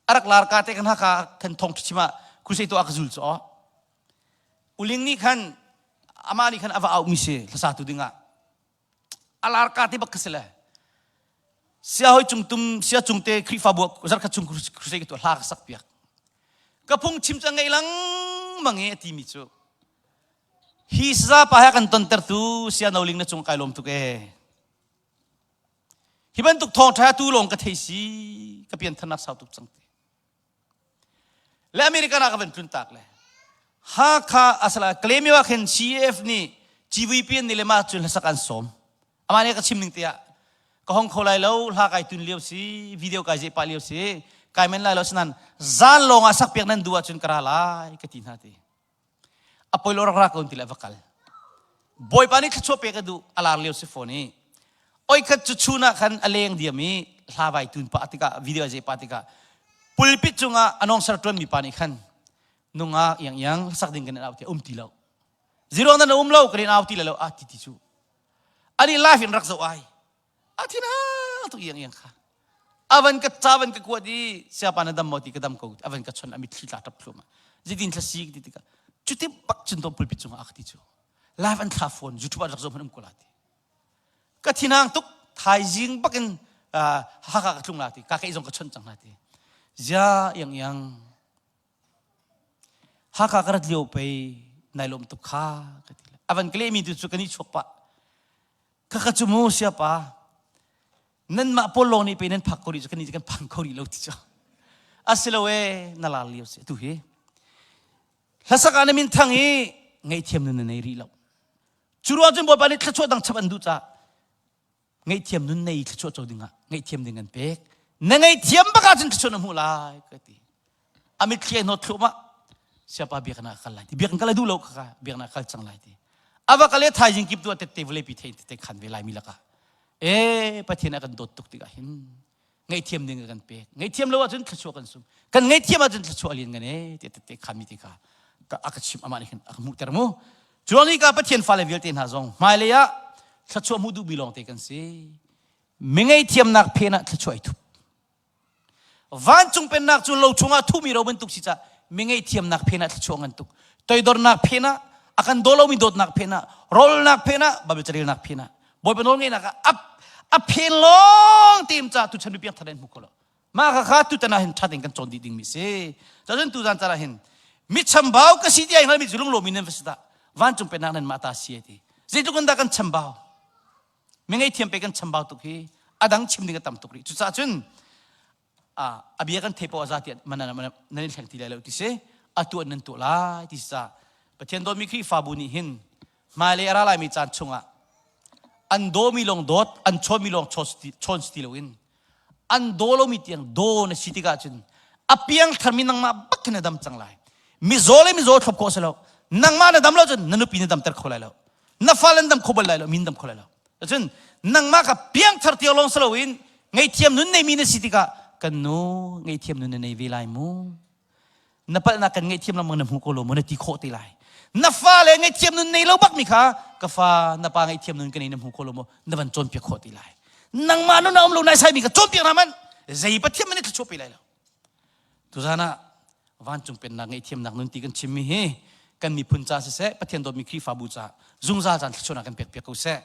a rak lar ka te kan haka kan thong chim ah crusade tu a ka zul cu aw. Uling nih khan amah nih khan a va auhmi si hlasatu dingah a lar ka te bak ka si le sia hoi cung tum sia cung te Khrihfabu zarkhat chung crusade tu hla ka sak piak ka phung chim cu ngei lengmang i a timi cu hi saza pa he kan tontertu sia noling na cung kai lawm tuk e hi bantuk thawngṭha tu lawng ka thei si ka piantharnak sau tuk cang ti Le American ah ka van tlun tak le Hakha asala Kalaymyo ah khin CAF nih GVP an nih le mah cun hlasak an sawm. Amah nih ka chim ning tiah ka hong kho lai lo hla kai tun lio si video kai zeh pah lio si kai men lai lo sinan zan lawng ah sak piak nan duh ahcun ka ra lai ka ti hna ti. A poi lo rak ra ko ti le va kal. Bawipa nih thluachuah pek a duh a lar lio si fawn i oi khat cu chun ah khan a leng diam i hla vai tun pah tikah video a zeh pah tikah pulpit cungah a nongser ṭuan mi pa nih khan nungak iang iang sak ding kan au ti um ti lo zero nan um lo kan in au ti lo a ti ti cu ani life in rak zo ai a thina tuk iang iang kha avan ka ca van ka kuat i siapa na dam maw ti ka dam ko avan ka chon amit thli tla tap thlum zitin thla si ti tikah cuti bak cun to pulpit cungah a ka ti cu live an thla phone youtube ah rak zo hman um ko la ti ka thinang tuk thaizing bakin haka ka tlung la ti ka kei zong ka chon cang la ti zia iang iang Haka ka rat lio pei nai lawm tuk kha ka ti avan ka lehmi tu cu kan i chuak pah Khakha cu mu siapa nanmah pawl lawng nih pei nan phak ko rih cu kan nih kan phang kho rih lo ti cu asilo e na lar lio si tu hi hlasak ah na min thang i ngaihthiam nun na nei rih lo cu ruang cun bawipa nih thluachuah dang chap an duh caah ngaihthiam nun nei thluachuah co dingah ngaihthiam ding an pek na ngaihthiam bak ahcun thluachuah na hmuh lai ka ti a mitthli ai hnawt thluahmah siapa biaknak kal lai ti biakinn kal ai duh lo kha biaknak kal cang lai ti ava kal le thaizing kip tu tette vawlei pi thei tette khan ve lai mi lakah e pathian a kan dawt tuk tikah hin ngaihthiam ding a kan pek ngaihthiam lo ahcun thluachuah kan sung kan ngaihthiam ahcun thluachuah lian ngan e ti tette khan mi ti kha a ka chim amah nih khin a ka hmuhter mu cuang i ka pathian fale vialte hna zong hmailei ah thluachuah hmuh duhmi lawng te kan si mi ngaihthiamnak phen ah thluachuah i thup Vancung pennak cu lo chungah thuhmi ro bantuk si cah mi ngaihthiamnak phen ah thluachuah ngan tuk. Toidornak phen ah a kan daw lomi dawtnak phen ah rawlnak phen ah Bible carelnak phen ah Bawipa nawl ngeihnak ah a a phen lawng teim ca tuchan mi piang thar in hmu kho lo. Mah kha kha tutan ah hin ṭha tein kan cawn dih dingmi si. Cun tuzan caan ah hin mi chambau ka si ti ai hngalmi cu lunglawmi nan va si dah. Vancung pennak nan mah ta si ti. Zeitluk in dah kan chambau? Mi ngaihthiam pe kan chambau tuk hi a dang chim ding a tam tuk rih cucaah cun a bia kan thei poah za tiah nan i thleng ti lai lo ti si a tuah nan tuah lai ti si ca Pathian dawtmi Khrihfabu nih hin hmailei a ra laimi caan chungah an dawmi lawng dawt an chawnmi lawng chawn si ti loin an daw lomi tiang daw na si tikah cun a piang tharmi nangmah bak hin na dam cang lai mizaw le mizaw thlop khawh si lo nangmah na dam lo cun na nupi na damter kho lai lo na fale an dam kho bal lai lo min dam kho lai lo cun nangmah kha piangthar tiang lawng si loin ngaihthiam nun neimi na si tikah kan nu ngaihthiam nun na nei ve lai mu na palhnak kan ngaihthiam lengmang na hmu ko lo mu na ti khawh te lai na fale ngaihthiam nun nei lo bak mi kha ka fa na pa ngaihthiam nun ka nei na hmu ko lo mu na van cawnpiak khawh te lai nangmah nun a um lo nai sai mi ka cawnpiak na man zei pathian man thluachuah pe lai lo tuzan ah. Vancung pennak ngaihthiamnak nun ti kan chimmi hi kan miphun ca siseh, Pathian dawtmi Khrihfabu ca zungzal caan thluachuahnak kan pek piak ko seh.